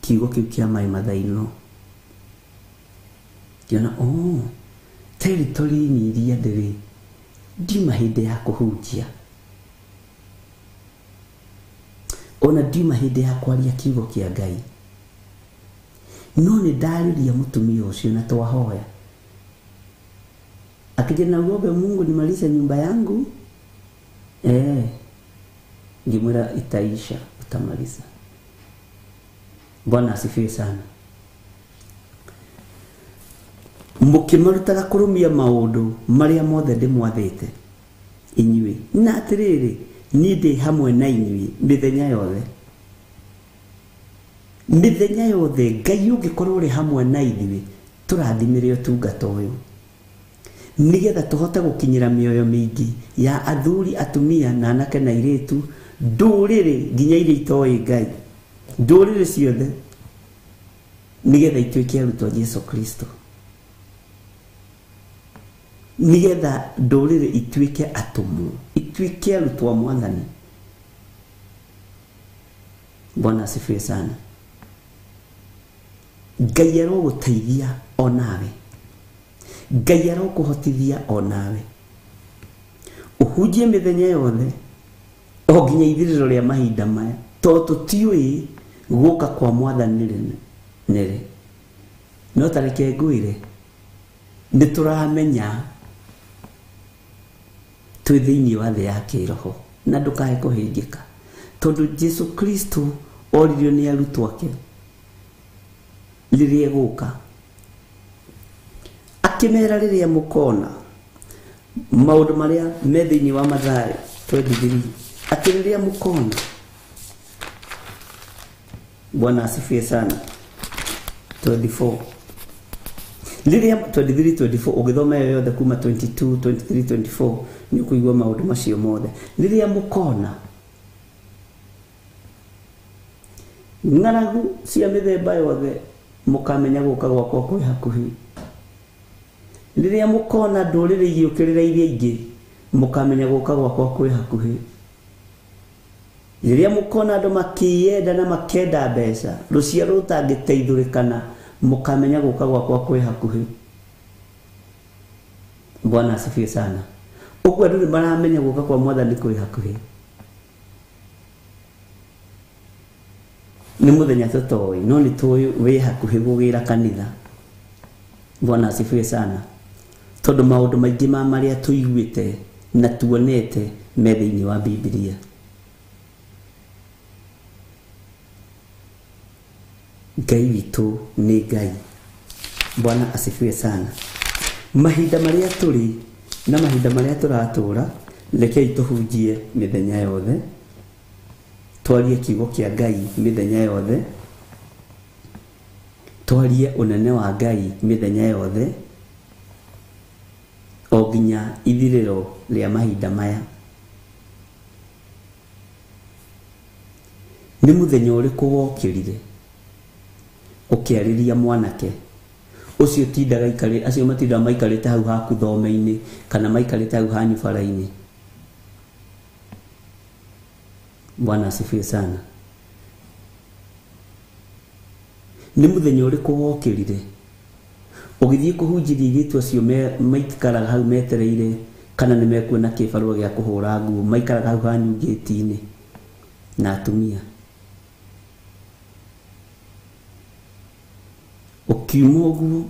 kiugo kĩu kĩa my mother-in-law. Ngĩona, oh, territory-inĩ iria ndĩrĩ ndiuma hĩndĩ ya kũhunjia, ona ndiuma hĩndĩ ya kwaria kiugo kĩa Ngai. No nĩ ndarĩria mũtumia ũcio na twahoya. Akija na uombe Mungu nimalize nyumba yangu. Ngimwira itaisha, utamaliza. Bwana asifiwe sana. Mũkĩmarutaga kũrũmia maũndũ marĩa mothe ndĩmwathĩte inyuĩ, na atĩrĩrĩ, niĩ ndĩ hamwe na inyuĩ mĩthenya yothe. Mĩthenya yothe Ngai ũngĩkorwo ũrĩ hamwe na ithuĩ, tũrathimĩre ũtungata ũyũ nĩgetha tũhote gũkinyĩra mĩoyo mĩingĩ ya athuri, atumia na anake na airĩtu, ndũrĩrĩ nginya iria itoĩ Ngai, ndũrĩrĩ ciothe, nĩgetha ituĩke arutwo a Jesu Kristo, nĩgetha ndũrĩrĩ ituĩke atũmwo, ituĩke arutwo a Mwathani. Bwana asifiwe sana. Ngai arogũteithia onawe, Ngai arokũhotithia onawe, ũhunjie mĩthenya yothe o nginya ithirĩro rĩa mahinda maya, tondũ tũtiũĩ gũka kwa Mwathani nĩrĩ. No ta reke ngwĩre, nĩ tũramenya twĩ thĩinĩ wa thĩ ya kĩroho, na ndũkae kũhĩngĩka, tondũ Jesu Kristo oririo nĩ arutwo ake rĩrĩa egũka, akĩmera rĩrĩa mũkona maũndũ marĩa me thĩinĩ wa Mathayo 23, atĩ rĩrĩa mũkona. Bwana asifiwe sana. 24 rĩrĩa 23 24 ũgĩthoma ĩyo yothe kuma 22 23 24 nĩ ũkũigua maũndũ macio mothe. Rĩrĩa mũkona ng'aragu cia mĩthemba yothe, mũkamenya gũka gwakwa kwĩ hakuhĩ. Rĩrĩa mũkona ndũrĩrĩ igĩũkĩrĩra iria ingĩ, mũkamenya gũka gwakwa kwĩ hakuhĩ. Rĩrĩa mũkona andũ makĩyenda na makenda mbeca, rũciaro rũtangĩteithũrĩkana, mũkamenya gũka gwakwa kwĩ hakuhĩ. Bwana asifiwe sana. Ũguo andũ nĩ maramenya gũka kwa Mwathani kwĩ hakuhĩ. Nĩ mũthenya tũtoĩ, no nĩ tũĩ wĩ hakuhĩ gũgĩra kanitha. Bwana asifiwe sana. Tondũ maũndũ maingĩ ma marĩa tũiguĩte na tuonete me thĩinĩ wa Bibilia. Ngai witũ nĩ Ngai. Bwana asifiwe sana. Mahinda marĩa tũrĩ na mahinda marĩa tũratũra, rekei tũhunjie mĩthenya yothe, twarie kiugo kĩa Ngai mĩthenya yothe, twarie ũnene wa Ngai mĩthenya yothe, o nginya ithirĩro rĩa mahinda maya. Nĩ mũthenya ũrĩkũ wokĩrire ũkĩarĩria mwanake ũcio tindaga ikarĩ, acio matindaga maikarĩte hau haku thome-inĩ kana maikarĩte hau hanyu bara-inĩ? Bwana asifiwe sana. Nĩ mũthenya ũrĩkũ wokĩrire ũgĩthiĩ kũhunjĩria airĩtu acio maikaraga hau metereire kana nĩ mekuona kĩbarũa gĩa kũhũra nguo, maikaraga hau hanyu ngĩti-inĩ na atumia? Ũkiuma ũguo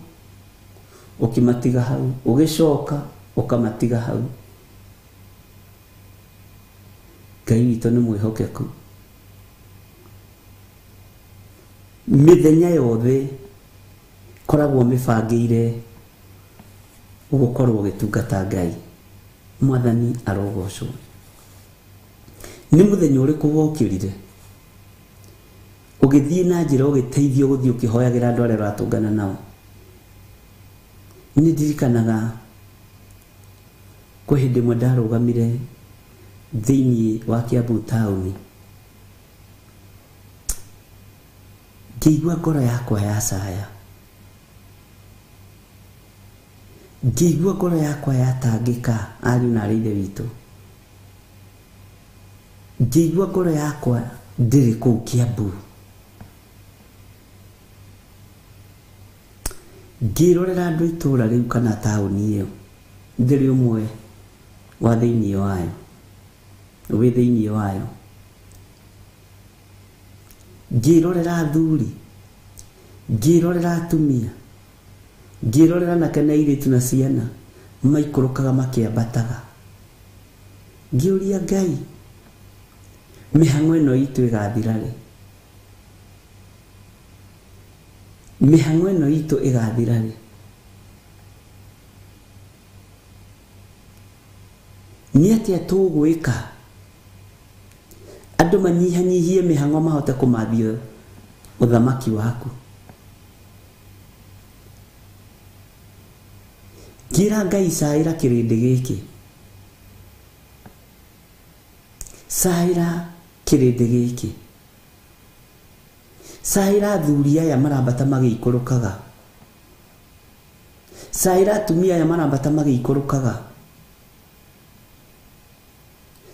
ũkĩmatiga hau, ũgĩcoka ũkamatiga hau. Ngai witũ nĩ mwĩhokeku. Mĩthenya yothe koragwo mĩbangĩire ũgũkorwo ũgĩtungata Ngai. Mwathani arogocwo. Nĩ mũthenya ũrĩkũ wokĩrire ũgĩthiĩ na njĩra ũgĩteithio gũthiĩ ũkĩhoyagĩra andũ arĩa ũratũngana nao? Nĩ ndirikanaga kwĩ hĩndĩ ĩmwe ndarũgamire thĩinĩ wa Kiambu taũni, ngĩigua ngoro yakwa yacaya, ngĩigua ngoro yakwa yatangĩka, ariũ na arĩ ithe witũ, ngĩigua ngoro yakwa ndĩrĩ kũu Kiambu. Ngĩrorera andũ itũra rĩu kana taũni ĩyo, ndĩrĩ ũmwe wa thĩinĩ wayo, wĩ thĩinĩ wayo. Ngĩrorera athuri, ngĩrorera atumia, ngĩrorera anake na airĩtu na ciana maikũrũkaga makĩambataga. Ngĩũria Ngai, mĩhang'o ĩno itũ ĩgathira rĩ? Mĩhang'o ĩno itũ ĩgathira rĩ? Nĩ atĩa tũgwĩka andũ manyihanyihie mĩhang'o mahote kũmathia ũthamaki waku? Ngĩra Ngai, caĩra kĩrĩndĩ gĩkĩ, caĩra kĩrĩndĩ gĩkĩ, caĩra athuri aya marambata magĩikũrũkaga, caĩra atumia aya marambata magĩikũrũkaga,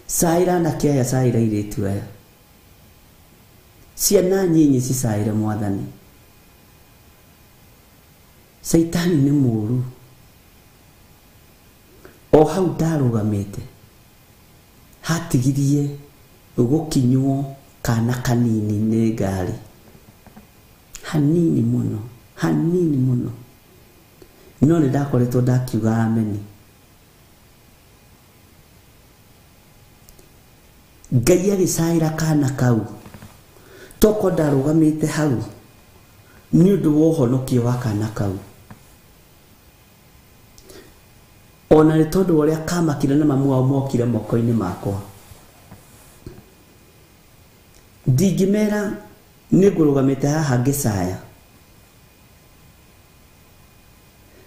caĩra anake aya, caĩra airĩtu aya, ciana nyinyi cicaĩre Mwathani. Caitani nĩ mũũru. O hau ndarũgamĩte hatigirie gũkinywo kana kanini nĩ ngari, hanini mũno, hanini mũno, no nĩ ndakoretwo ndakiuga ameni. Ngai agĩcaĩra kana kau, toko ndarũgamĩte hau nĩ ũndũ wa ũhonokio wa kana kau, ona nĩ tondũ wa ũrĩa kamakire na mamu wao mokire moko-inĩ makwa. Ndingĩmera nĩ ngũrũgamĩte haha ngĩcaya,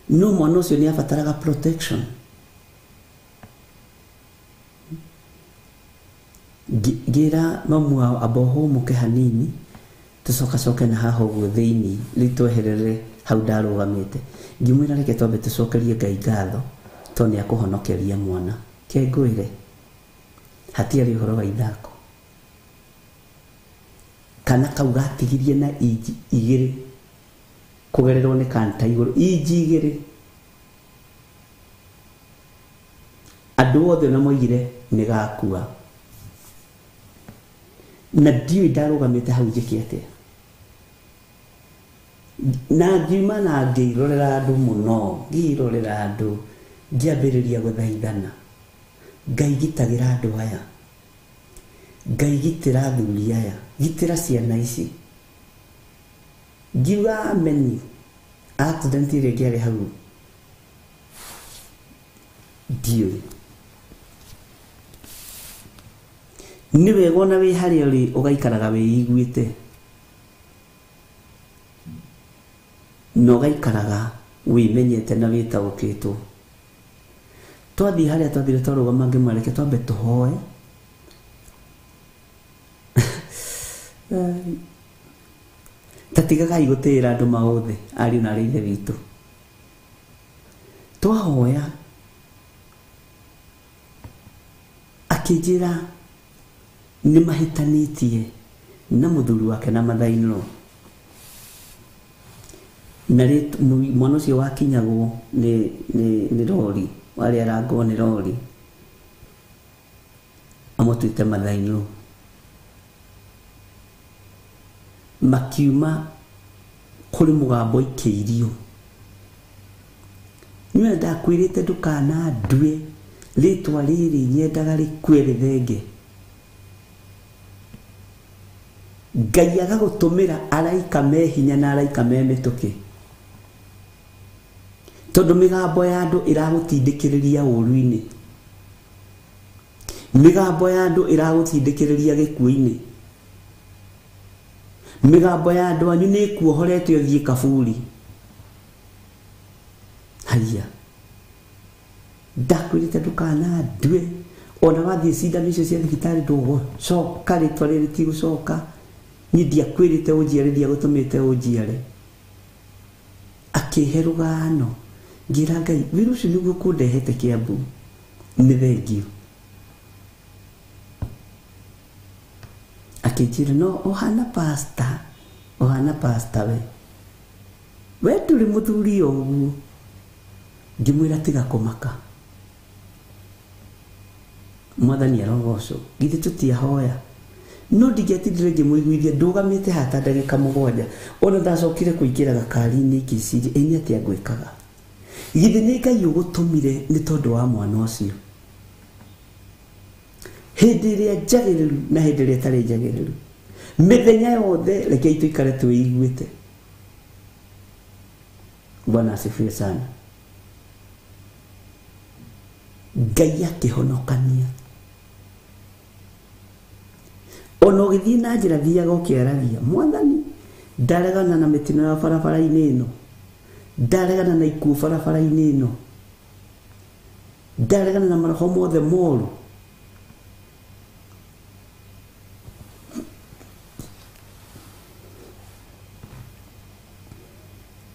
no mwana ũcio nĩ abataraga protection. Ngĩra mamu wao amba ũhũmũke hanini, tũcokacoke na haha ũguo thĩinĩ, rĩu tweherere hau ndarũgamĩte. Ngĩmwĩra reke twambe tũcokerie Ngai ngatho tondũ nĩ akũhonokeria mwana. Ke ngwĩre, hatiarĩ ũhoro wa ithako. Kana kau gatigirie na inji igĩrĩ kũgererwo nĩ kanta igũrũ, inji igĩrĩ. Andũ othe ona moigire nĩ gakua, na ndiũĩ ndarũgamĩte hau njĩke atĩa. Na ngiuma na ngĩirorera andũ mũno, ngĩirorera andũ, ngĩambĩrĩria gũthaithana. Ngai gitagĩra andũ aya, Ngai gitĩra athuri aya, gitĩra ciana ici. Ngiuga ameni. Accident ĩrĩa ĩngĩarĩ hau ndiũĩ. Nĩ wega ona wĩ harĩa ũrĩ ũgaikaraga wĩiguĩte, na ũgaikaraga wĩmenyete na wĩtaũkĩtwo. Twathiĩ harĩa twathire twarũgama, ngĩmwĩra reke twambe tũhoe. Ta tigagai gũtĩĩra andũ maũthĩ, ariũ na arĩ ithe witũ. Twahoya, akĩnjĩra nĩ mahĩtanĩtie na mũthuri wake na mother-in-law, na mwana ũcio wakinyagwo nĩ rori, warĩ arangwo nĩ rori, amũtuĩte mother-in-law. Makiuma kũrĩ mũgambo ikĩirio, niwe ndakwĩrĩte ndũkanandue rĩtwa rĩrĩ nyendaga rĩkue rĩthenge. Ngai agagũtũmĩra araika me hinya na araika me mĩtũkĩ, tondũ mĩgambo ya andũ ĩragũtindĩkĩrĩria ũũru-inĩ, mĩgambo ya andũ ĩragũtindĩkĩrĩria gĩkuũ-inĩ, mĩgambo ya andũ anyu nĩ ĩkuohorete ũthiĩ kaburi. Haiya, ndakwĩrĩte ndũkanandue, ona wathiĩ cindano icio cia thibitarĩ ndũgũcoka, rĩtwa rĩrĩ tigũcoka. Niĩ ndiakwĩrĩte ũnjiare, ndiagũtũmĩte ũnjiare. Akĩhe rũgano, ngĩra Ngai, wĩra ũcio nĩguo kũndehete Kiambu, nĩ thengio. Akĩnjĩra, no ũhana pastor, ũhana pastor we, we ndũrĩ mũthuri o ũguo. Ngĩmwĩra tiga kũmaka, Mwathani arogocwo, githĩ tũtiahoya. No ndingĩatindire ngĩmũiguithia, ndũgamĩte hata ndagĩka 7, ona ndacokire kũingĩra gakari-inĩ ngĩciria ĩ nĩ atĩa ngwĩkaga. Githĩ nĩ Ngai ũgũtũmire nĩ tondũ wa mwana ũcio. Hĩndĩ ĩrĩa njagĩrĩru na hĩndĩ ĩrĩa ĩtarĩ njagĩrĩru, mĩthenya yothe rekei tũikare twĩiguĩte. Bwana asifiwe sana. Ngai akĩhonokania. Ona ũgĩthiĩ na njĩra thiaga ũkĩaragia, Mwathani, ndaregana na mĩtino ya barabara-inĩ ĩno, ndaregana na ikuũ barabara-inĩ ĩno, ndaregana na maroho mothe moru.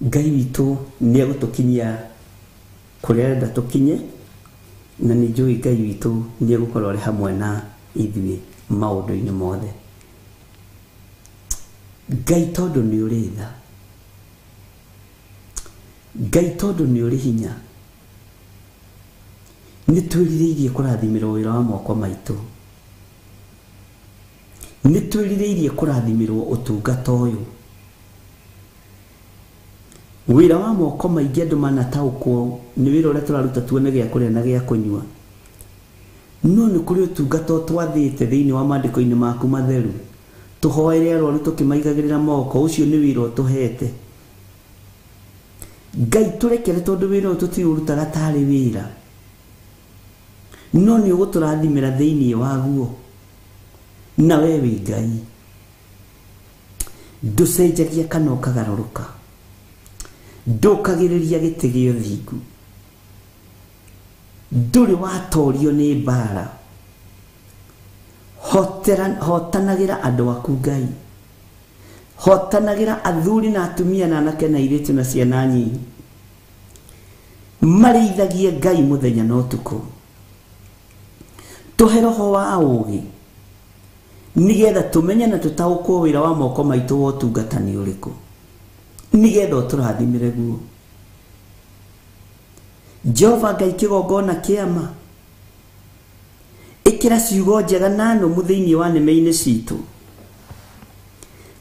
Ngai witũ nĩ egũtũkinyia kũrĩa arenda tũkinye, na nĩ njũĩ Ngai witũ nĩ egũkorwo arĩ hamwe na ithuĩ maũndũ-inĩ mothe. Ngai tondũ nĩ ũrĩ tha, Ngai tondũ nĩ ũrĩ hinya, nĩ twĩrirĩirie kũrathimĩrwo wĩra wa moko maitũ, nĩ twĩrirĩirie kũrathimĩrwo ũtungata ũyũ. Wĩra wa moko maingĩ andũ manataũkwo nĩ wĩra ũrĩa tũraruta tuone gĩa kũrĩa na gĩa kũnyua, no nĩ kũrĩ ũtungata ũtwathĩte thĩinĩ wa maandĩko-inĩ maku matheru, tũhoere arwaru tũkĩmaigagĩrĩra moko, ũcio nĩ wĩra ũtũhete. Ngai tũrekere tondũ wĩra ũyũ tũtiũrutaga tarĩ wĩra, no nĩ ũgũtũrathimĩra thĩinĩ waguo. Na we wĩ Ngai, ndũcenjagia kana ũkagarũrũka, ndũkagĩrĩria gĩtĩ gĩa ũthingu, ndũrĩ watorio nĩ mbara. Hotanagĩra andũ aku Ngai, hotanagĩra athuri na atumia na anake na airĩtu na ciana nyinyi, marĩithagie Ngai mũthenya na ũtukũ. Tũhe roho wa ũũgĩ nĩgetha tũmenye na tũtaũkwo wĩra wa moko maitũ wa ũtungata nĩ ũrĩkũ, nĩgetha ũtũrathimĩre guo. Jehova Ngai kĩgongona kĩama, ĩkĩra ciugo njega na nũmu thĩinĩ wa nĩme-inĩ citũ,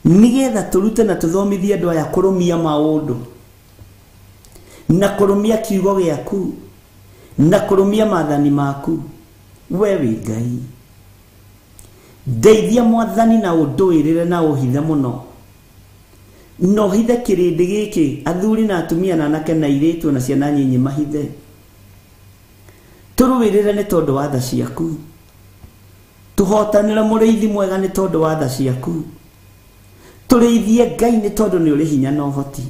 nĩgetha tũrute na tũthomithie andũ aya kũrũmia maũndũ na kũrũmia kiugo gĩaku na kũrũmia maathani maku. We wĩ Ngai, ndeithia Mwathani na ũndũĩrĩre na ũhithe mũno, na ũhithe kĩrĩndĩ gĩkĩ, athuri na atumia na anake na airĩtu na ciana nyinyi mahithe. Tũrũĩrĩre nĩ tondũ wa tha ciaku, tũhotanĩre mũrĩithi mwega nĩ tondũ wa tha ciaku, tũrĩithie Ngai nĩ tondũ nĩ ũrĩ hinya na ũhoti.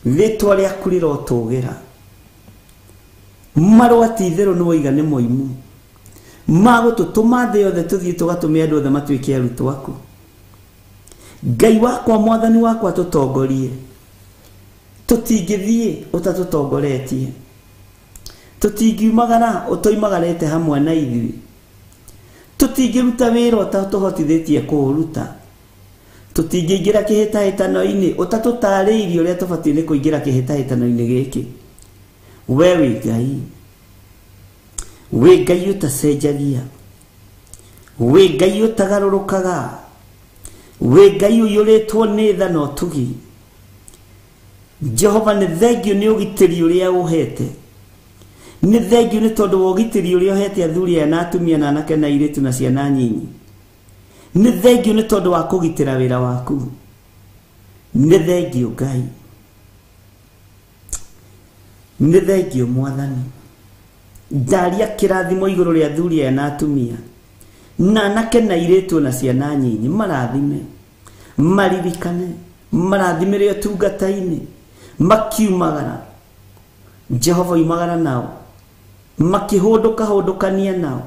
Rĩtwa rĩaku rĩrotũgĩra. Marũa ti itherũ nĩ woiga nĩ moimu, magũtũtũma thĩ yothe tũthiĩ tũgatũme andũ othe matuĩke arutwo aku. Ngai wakwa, Mwathani wakwa, tũtongorie, tũtingĩthiĩ ũtatũtongoretie, tũtingiumagara ũtoimagarĩte hamwe na ithuĩ, tũtingĩruta wĩra ũtatũhotithĩtie kũũruta, tũtingĩingĩra kĩhĩtahĩtano-inĩ ũtatũtarĩirie ũrĩa tũbatiĩ nĩ kũingĩra kĩhĩtahĩtano-inĩ gĩkĩ. We wĩ Ngai, wĩ Ngai ũtacenjagia, wĩ Ngai ũtagarũrũkaga, wĩ Ngai ũiyũrĩtwo nĩ tha na ũtugi. Jehova, nĩ thengio nĩ ũgitĩri ũrĩa ũhete, nĩ thengio nĩ tondũ wa ũgitĩri ũrĩa ũhete athuri aya na atumia na anake na airĩtu na ciana nyinyi. Nĩ thengio nĩ tondũ wa kũgitĩra wĩra waku. Nĩ thengio Ngai, nĩ thengio Mwathani. Ndaria kĩrathimo igũrũ rĩa athuri aya na atumia na anake na airĩtu na ciana nyinyi, marathime, maririkane, marathimĩre ũtungata-inĩ, makiumagara, Jehova oimagara nao, makĩhũndũka hũndũkania nao,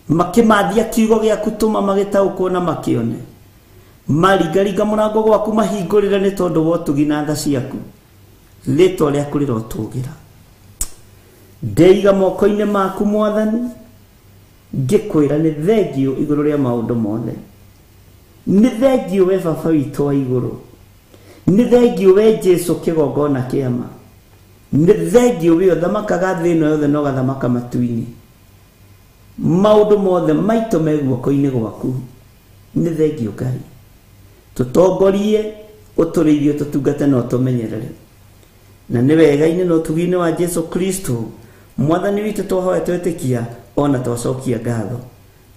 makĩmathia kiugo gĩaku tũma magĩtaũkwo na makĩone. Maringaringa mũrango gwaku mahingũrĩre nĩ tondũ wa ũtugi na tha ciaku. Rĩtwa rĩaku rĩrotũgĩra. Ndeiga moko-inĩ maku Mwathani, ngĩkwĩra nĩ thengiũ igũrũ rĩa maũndũ mothe. Nĩ thengiũ we Baba witũ wa igũrũ. Nĩ thengiũ we Jesu kĩgongona kĩama. Nĩ thengiũ we ũthamakaga thĩ ĩno yothe na ũgathamaka matu-inĩ. Maũndũ mothe maitũ me guoko-inĩ gwaku. Nĩ thengiũ Ngai. Tũtongorie, ũtũrĩithie, ũtũtungate na ũtũmenyerere. Na nĩ wega-inĩ na ũtugi-inĩ wa Jesu Kristo Mwathani witũ twahoya twetĩkia ona twacokia ngatho.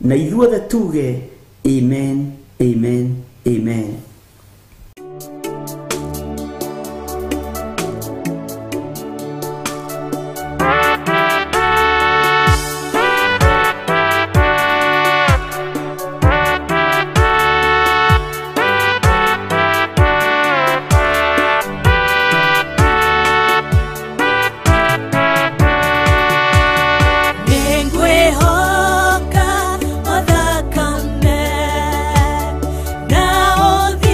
Na ithuothe tuge amen, amen, amen. Nĩngwĩhoka o thakame na ũthingu.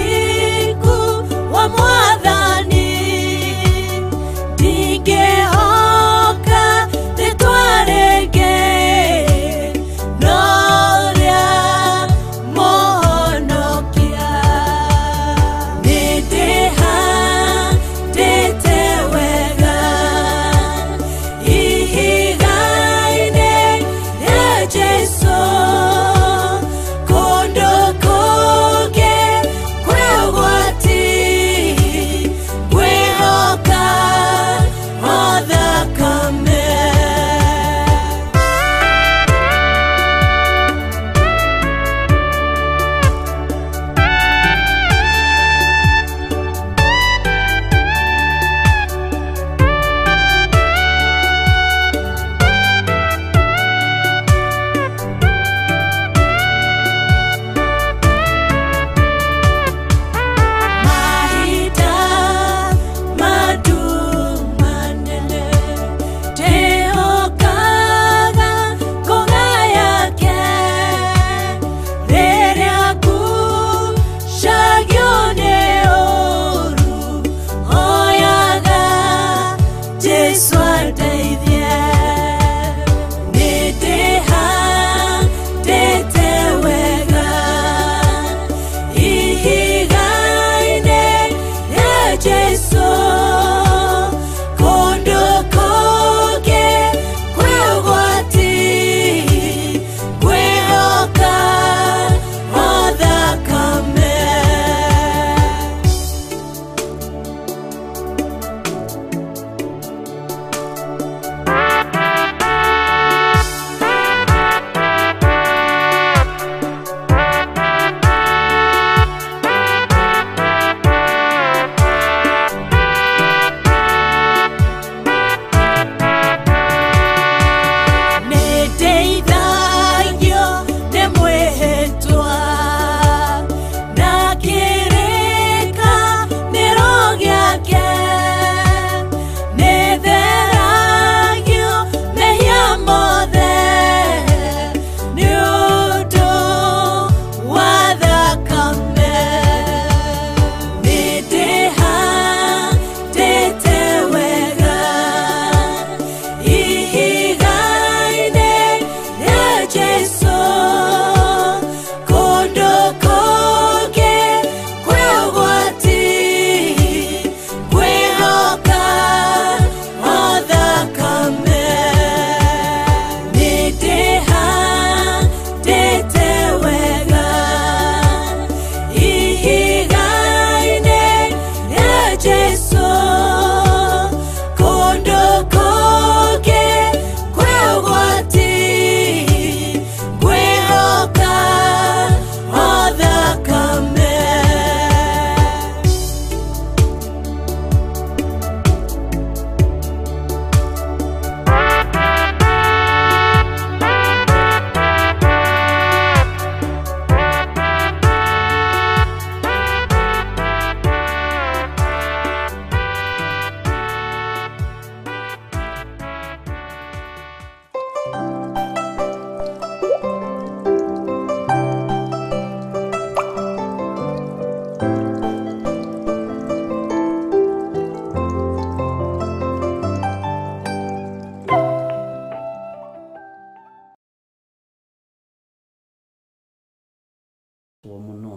Mũno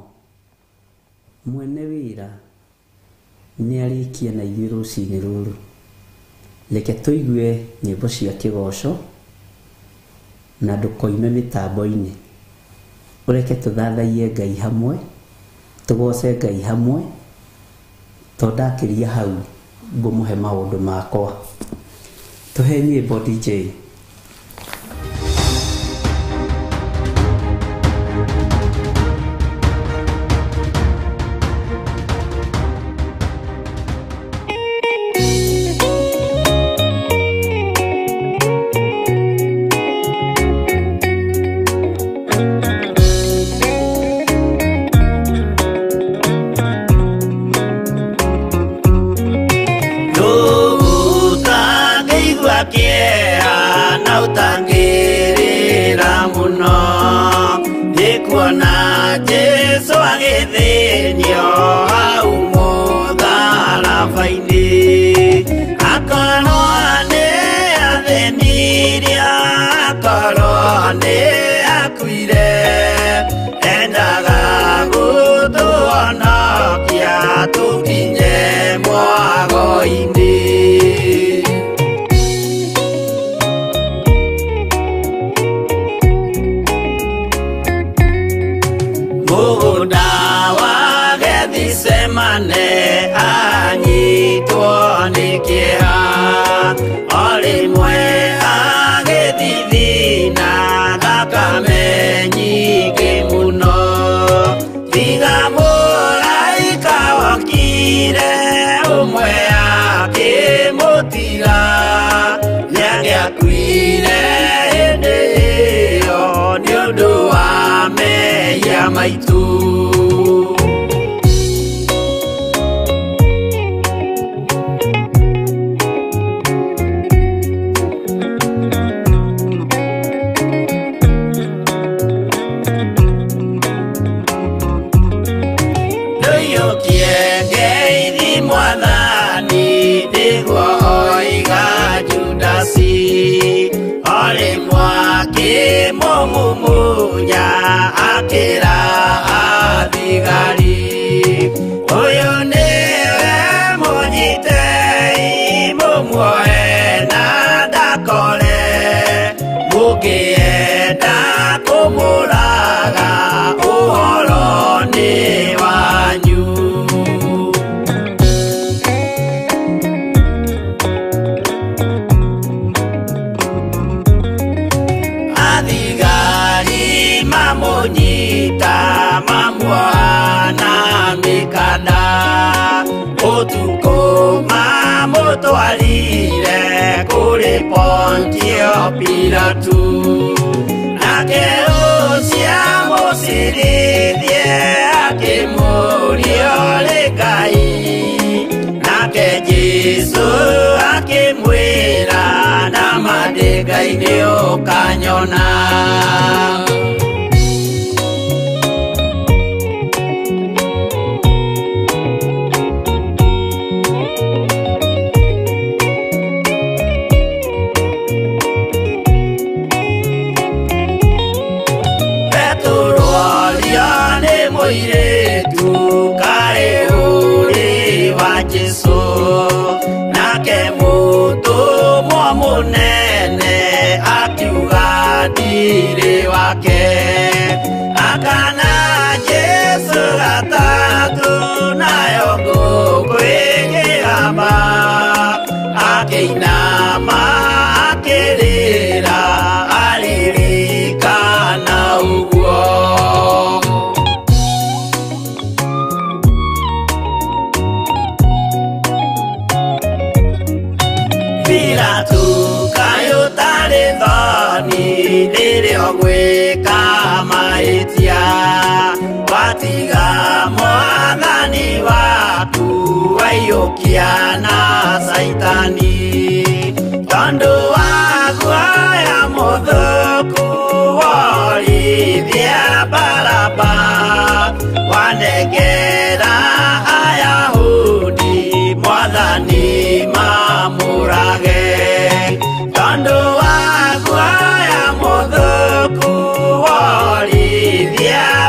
mwene wĩra nĩ arĩkia na ithuĩ rũcinĩ rũrũ. Reke tũigue nyĩmbo cia kĩgoco na ndũkoime mĩtambo-inĩ. Ũreke tũthathaiye Ngai hamwe, tũgoce Ngai hamwe, to ndakĩria hau ngũmũhe maũndũ makwa. Tũhe nyĩmbo DJ.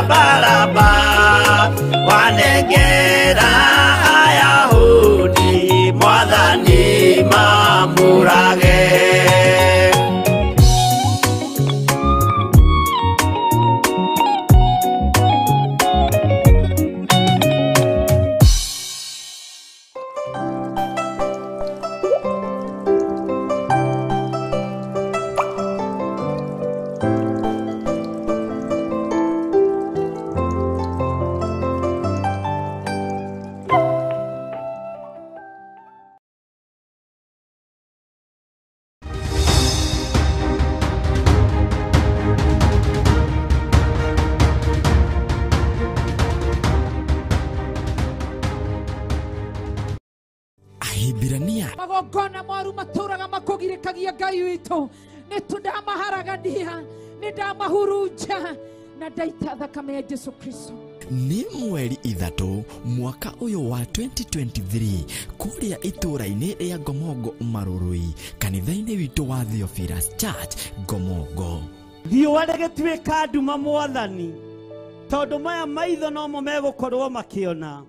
Baraba. Ahibirania magongona moru matũraga makũgirĩkagia Ngai witũ nĩ tũndamaharagania nĩ ndamahurunja na ndaita thakame ya Jesu Kristo. Nĩ mweri 3 mwaka ũyũ wa 2023 kũrĩa itũũra-inĩ rĩa Ngomongo Marũrũi kanitha-inĩ witũ wa Theophilus Church Ngomongo. Riũa rĩgĩtuĩka nduma mwathani tondũ maya maitho nomo megũkorwo makĩona,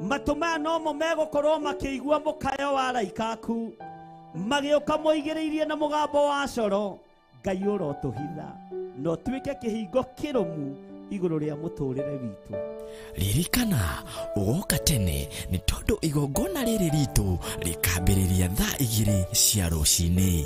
matũ maya nomo megũkorwo makĩigua mũkayo wa araika aku magĩũka moigĩrĩirie na mũgambo wa coro. Ngai ũrotũhitha na ũtuĩke kĩhingo kĩrũmu igũrũ rĩa mũtũrĩre witũ. Ririkana ũgoka tene nĩ tondũ igongona rĩrĩ ritũ rĩkambĩrĩria thaa 2 cia rũcinĩ.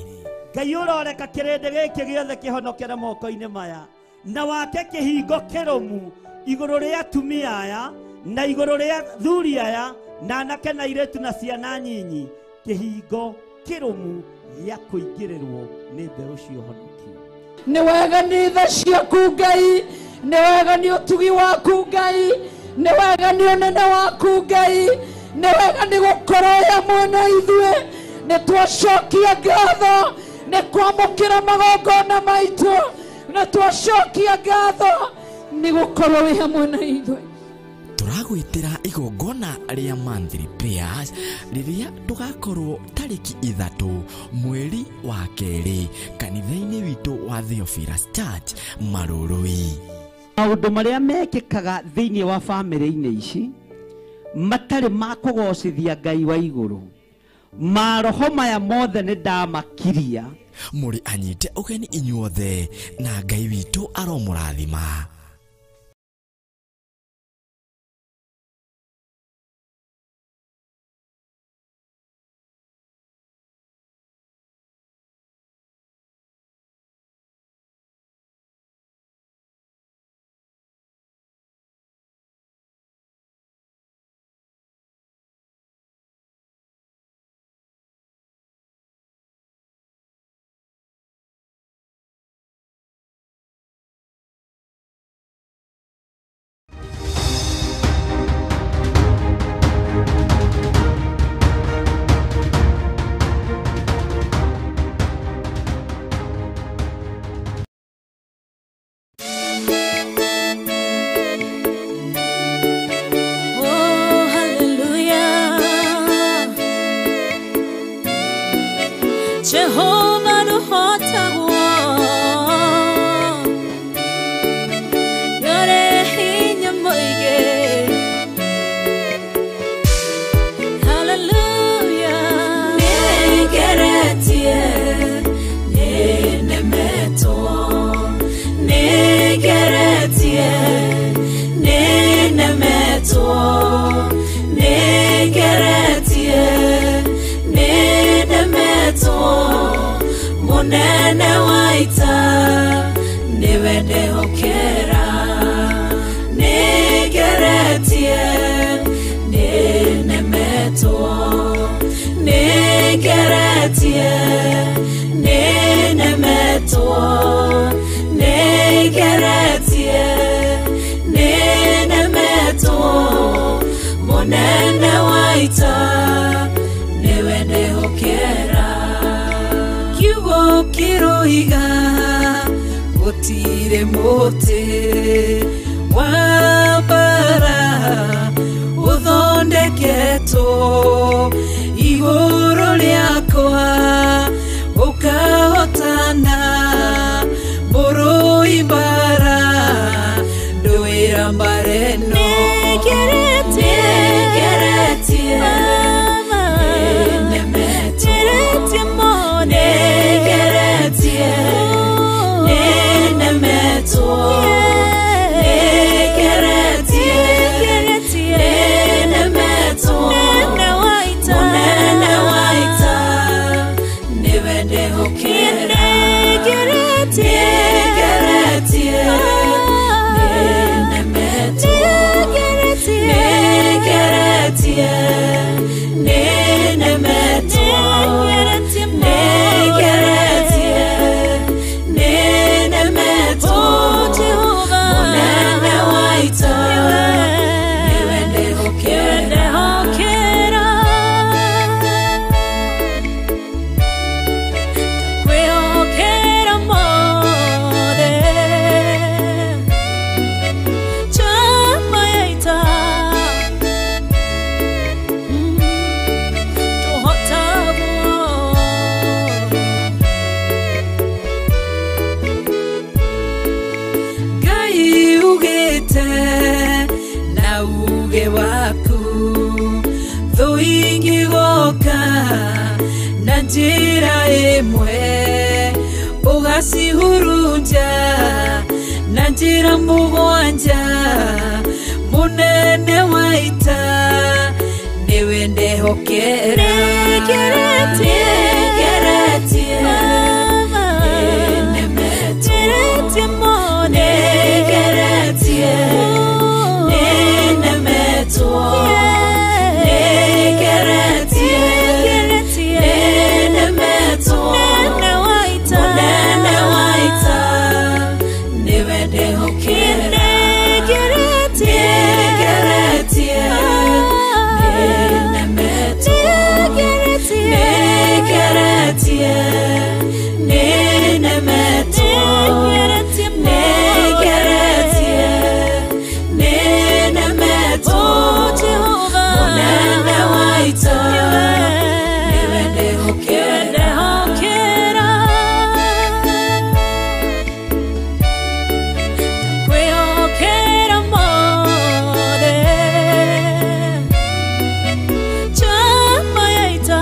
Ngai ũroreka kĩrĩndĩ gĩkĩ gĩothe kĩhonokere moko-inĩ maya na wake kĩhingo kĩrũmu igũrũ rĩa atumia aya na igũrũ rĩa thuri aya na anake na airĩtu na ciana nyinyi, kĩhingo kĩrũmu gĩa kũingĩrĩrwo nĩ mbeũ cia ũhonokio. Nĩ wega nĩ tha ciaku Ngai, nĩ wega nĩ ũtugi waku Ngai, nĩ wega nĩ ũnene waku Ngai, nĩ wega nĩ gũkorwo hamwe na ithuĩ. Nĩ twacokia ngatho nĩ kwamũkĩra magongona maitũ, nĩ twacokia ngatho nĩ gũkorwo wĩ hamwe na ithuĩ. Tũragwĩtĩra igongona rĩa monthly prayers rĩrĩa tũgakorwo tarĩki 3 mweri wa 2 kanitha-inĩ witũ wa Theophilus Church Marũrũi. Maũndũ marĩa mekĩkaga thĩinĩ wa bamĩrĩ-inĩ ici matarĩ ma kũgocithia Ngai wa igũrũ, maroho maya mothe nĩ ndamakiria. Mũrĩ anyite ũgeni inyuothe na Ngai witũ aromũrathima. Jehovah nuhotagwo yore hinya moige. Hallelujah. Nigeretie ninemetwo, nigeretie ninemetwo, nigeretie ninemetwo. Munene wa ita niwe ndehokera, nigeretie ninemetwo, nigeretie ninemetwo, nigeretie ninemetwo. Munene wa ita niwe ndehokera. Kiugo kĩroiga gũtirĩ mũtĩ wa mbara ũthondeketwo igũrũ rĩakwa ũkahotana mũrũi mbara ndũĩra mbara ĩno. Nĩngeretie nĩnemetwo, nĩnemetwo, nĩngeretie nĩnemetwo. Mũnene wa ita nĩwe ndehokera, nĩngeretie. Njĩra ĩmwe ũgacihurunja na njĩra mũgwanja mũnene wa ita nĩwe ndehokera nĩngeretie nĩnemetwo nĩngeretie nĩnemetwo nĩngeretie nĩnemetwo mũnene wa ita nĩwe ndehokera nĩngeretie nĩnemetwo nĩngeretie nĩnemetwo nĩngeretie nĩnemetwo mũnene wa ita nĩwe ndehokera. Ndakwĩhokera mothe njama ya ita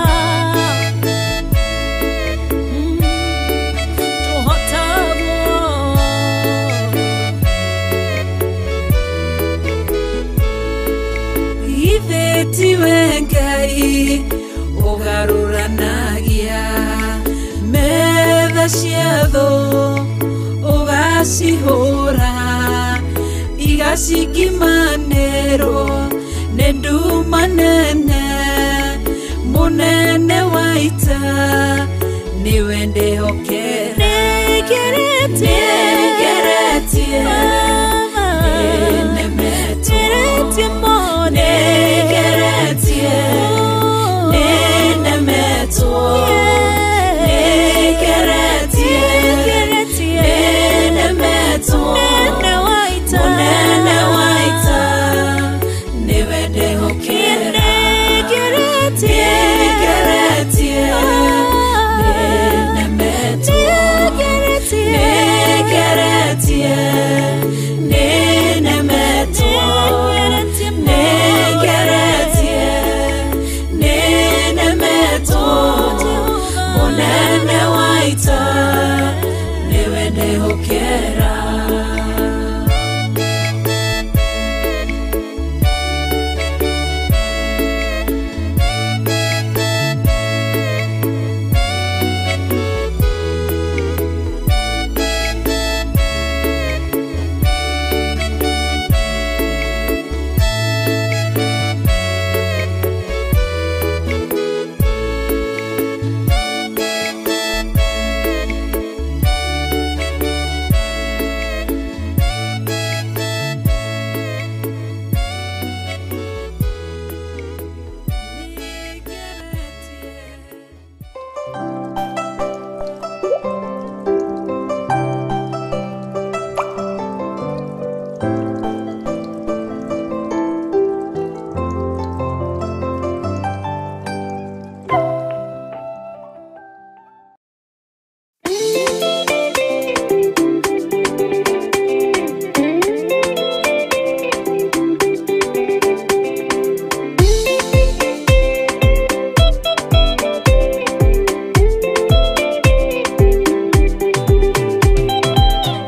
tũhotagwo Ithe tiwe Ngai ũgarũranagia metha cia thũ ũgacihũra igacikimanĩrwo nĩ nduma nene mũnene wa ita nĩwe ndehokera nĩngeretie nĩngeretie nĩnemetwo nĩngeretie nĩnemetwo nĩngeretie nĩnemetwo mũnene wa ita nĩwe ndehokera nĩngeretie nĩnemetwo nĩngeretie nĩnemetwo nĩngeretie nĩnemetwo mũnene wa ita nĩwe ndehokera.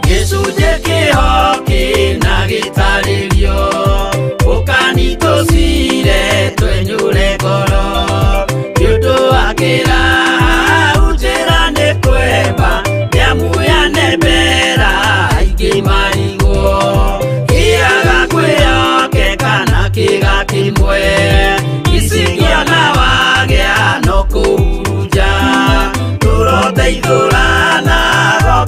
Gĩcunjĩ kĩho kĩna gĩtarĩrio ũkanitũcire twenyũre ngoro nĩ ũndũ wa kĩraha njĩra nĩ kwemba nĩamuyane mbera aingĩ marigwo kĩaga kwĩyoke kana kĩga kĩmwe icingĩona wagĩa no kũhurunja tũroteithũrana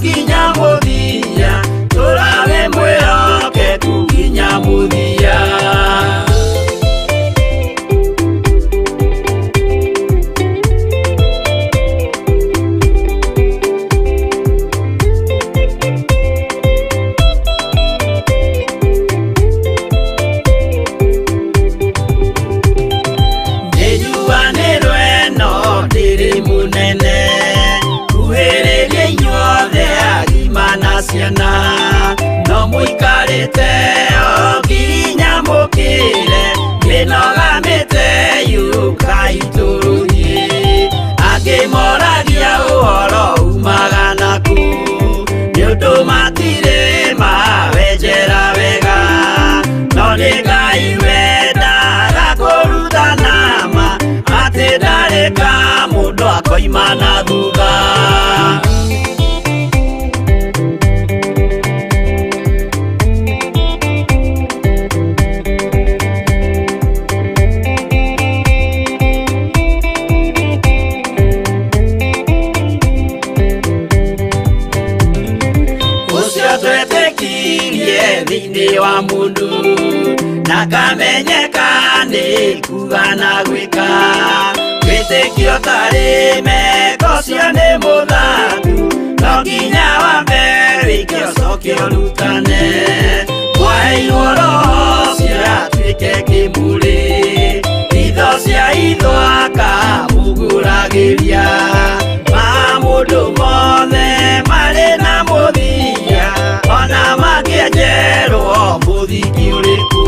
nginya mũthia tũrawe mwĩhokeku nginya mũthia. Nĩnjuanĩrwo ĩno ndĩrĩ mũnene kuhĩrĩria inyuothe agima na ciana no mũikarĩte o nginya mũkĩre mĩnoga mĩte yũkai tũrũthiĩ angĩ mora Ũhoro umaga naku nĩ ũndũ matirĩ mawenjera wega no nĩ Ngai wendaga kũrutana ma atĩ ndarĩ ka mũndũ akoima na thutha. Thĩinĩ wa mũndũ na kamenyeka nĩ kuga na gwĩka wĩtĩkio tarĩ meko cio nĩ mũthangu no nginya wambe wĩke ũcoke ũrutane mwaheirwo roho ũcio atuĩke kĩmũrĩ itho cia itho akamũgũragĩria ma mũndũ mothe marĩ na mũthia ona makĩenjerwo mũthingi ũrĩkũ.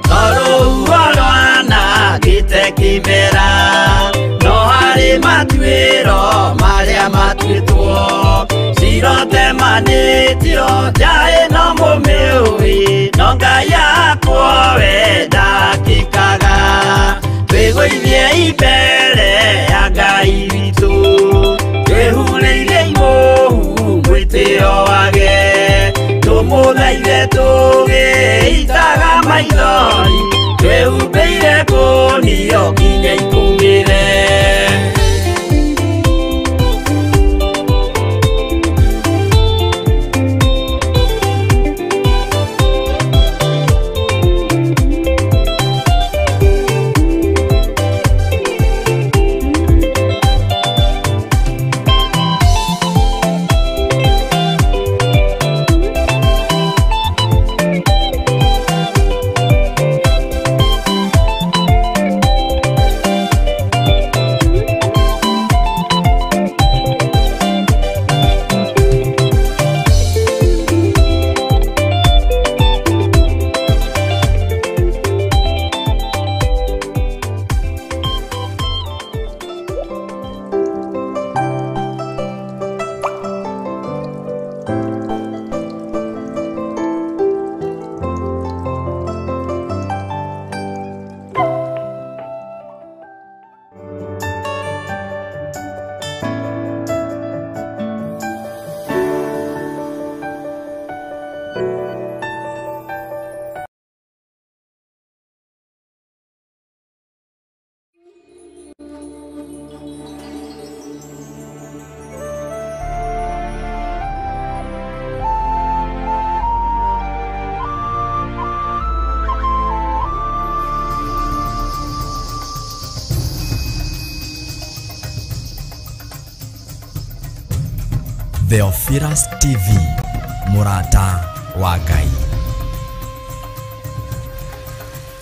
Tondũ rwanangĩte kĩmera no harĩ matuĩro marĩa matuĩtwo cirotemanĩtio njaĩ no mũmĩũĩ no Ngai akwo we ndakĩkaga twĩgũithie mbere ya Ngai witũ twĩhurĩire imũhu mwĩtĩo wage tũmũthaithe tũgĩitaga maithori twĩhumbĩire kũnio nginya ikũmĩre. Theophilus TV, mũrata wa Ngai.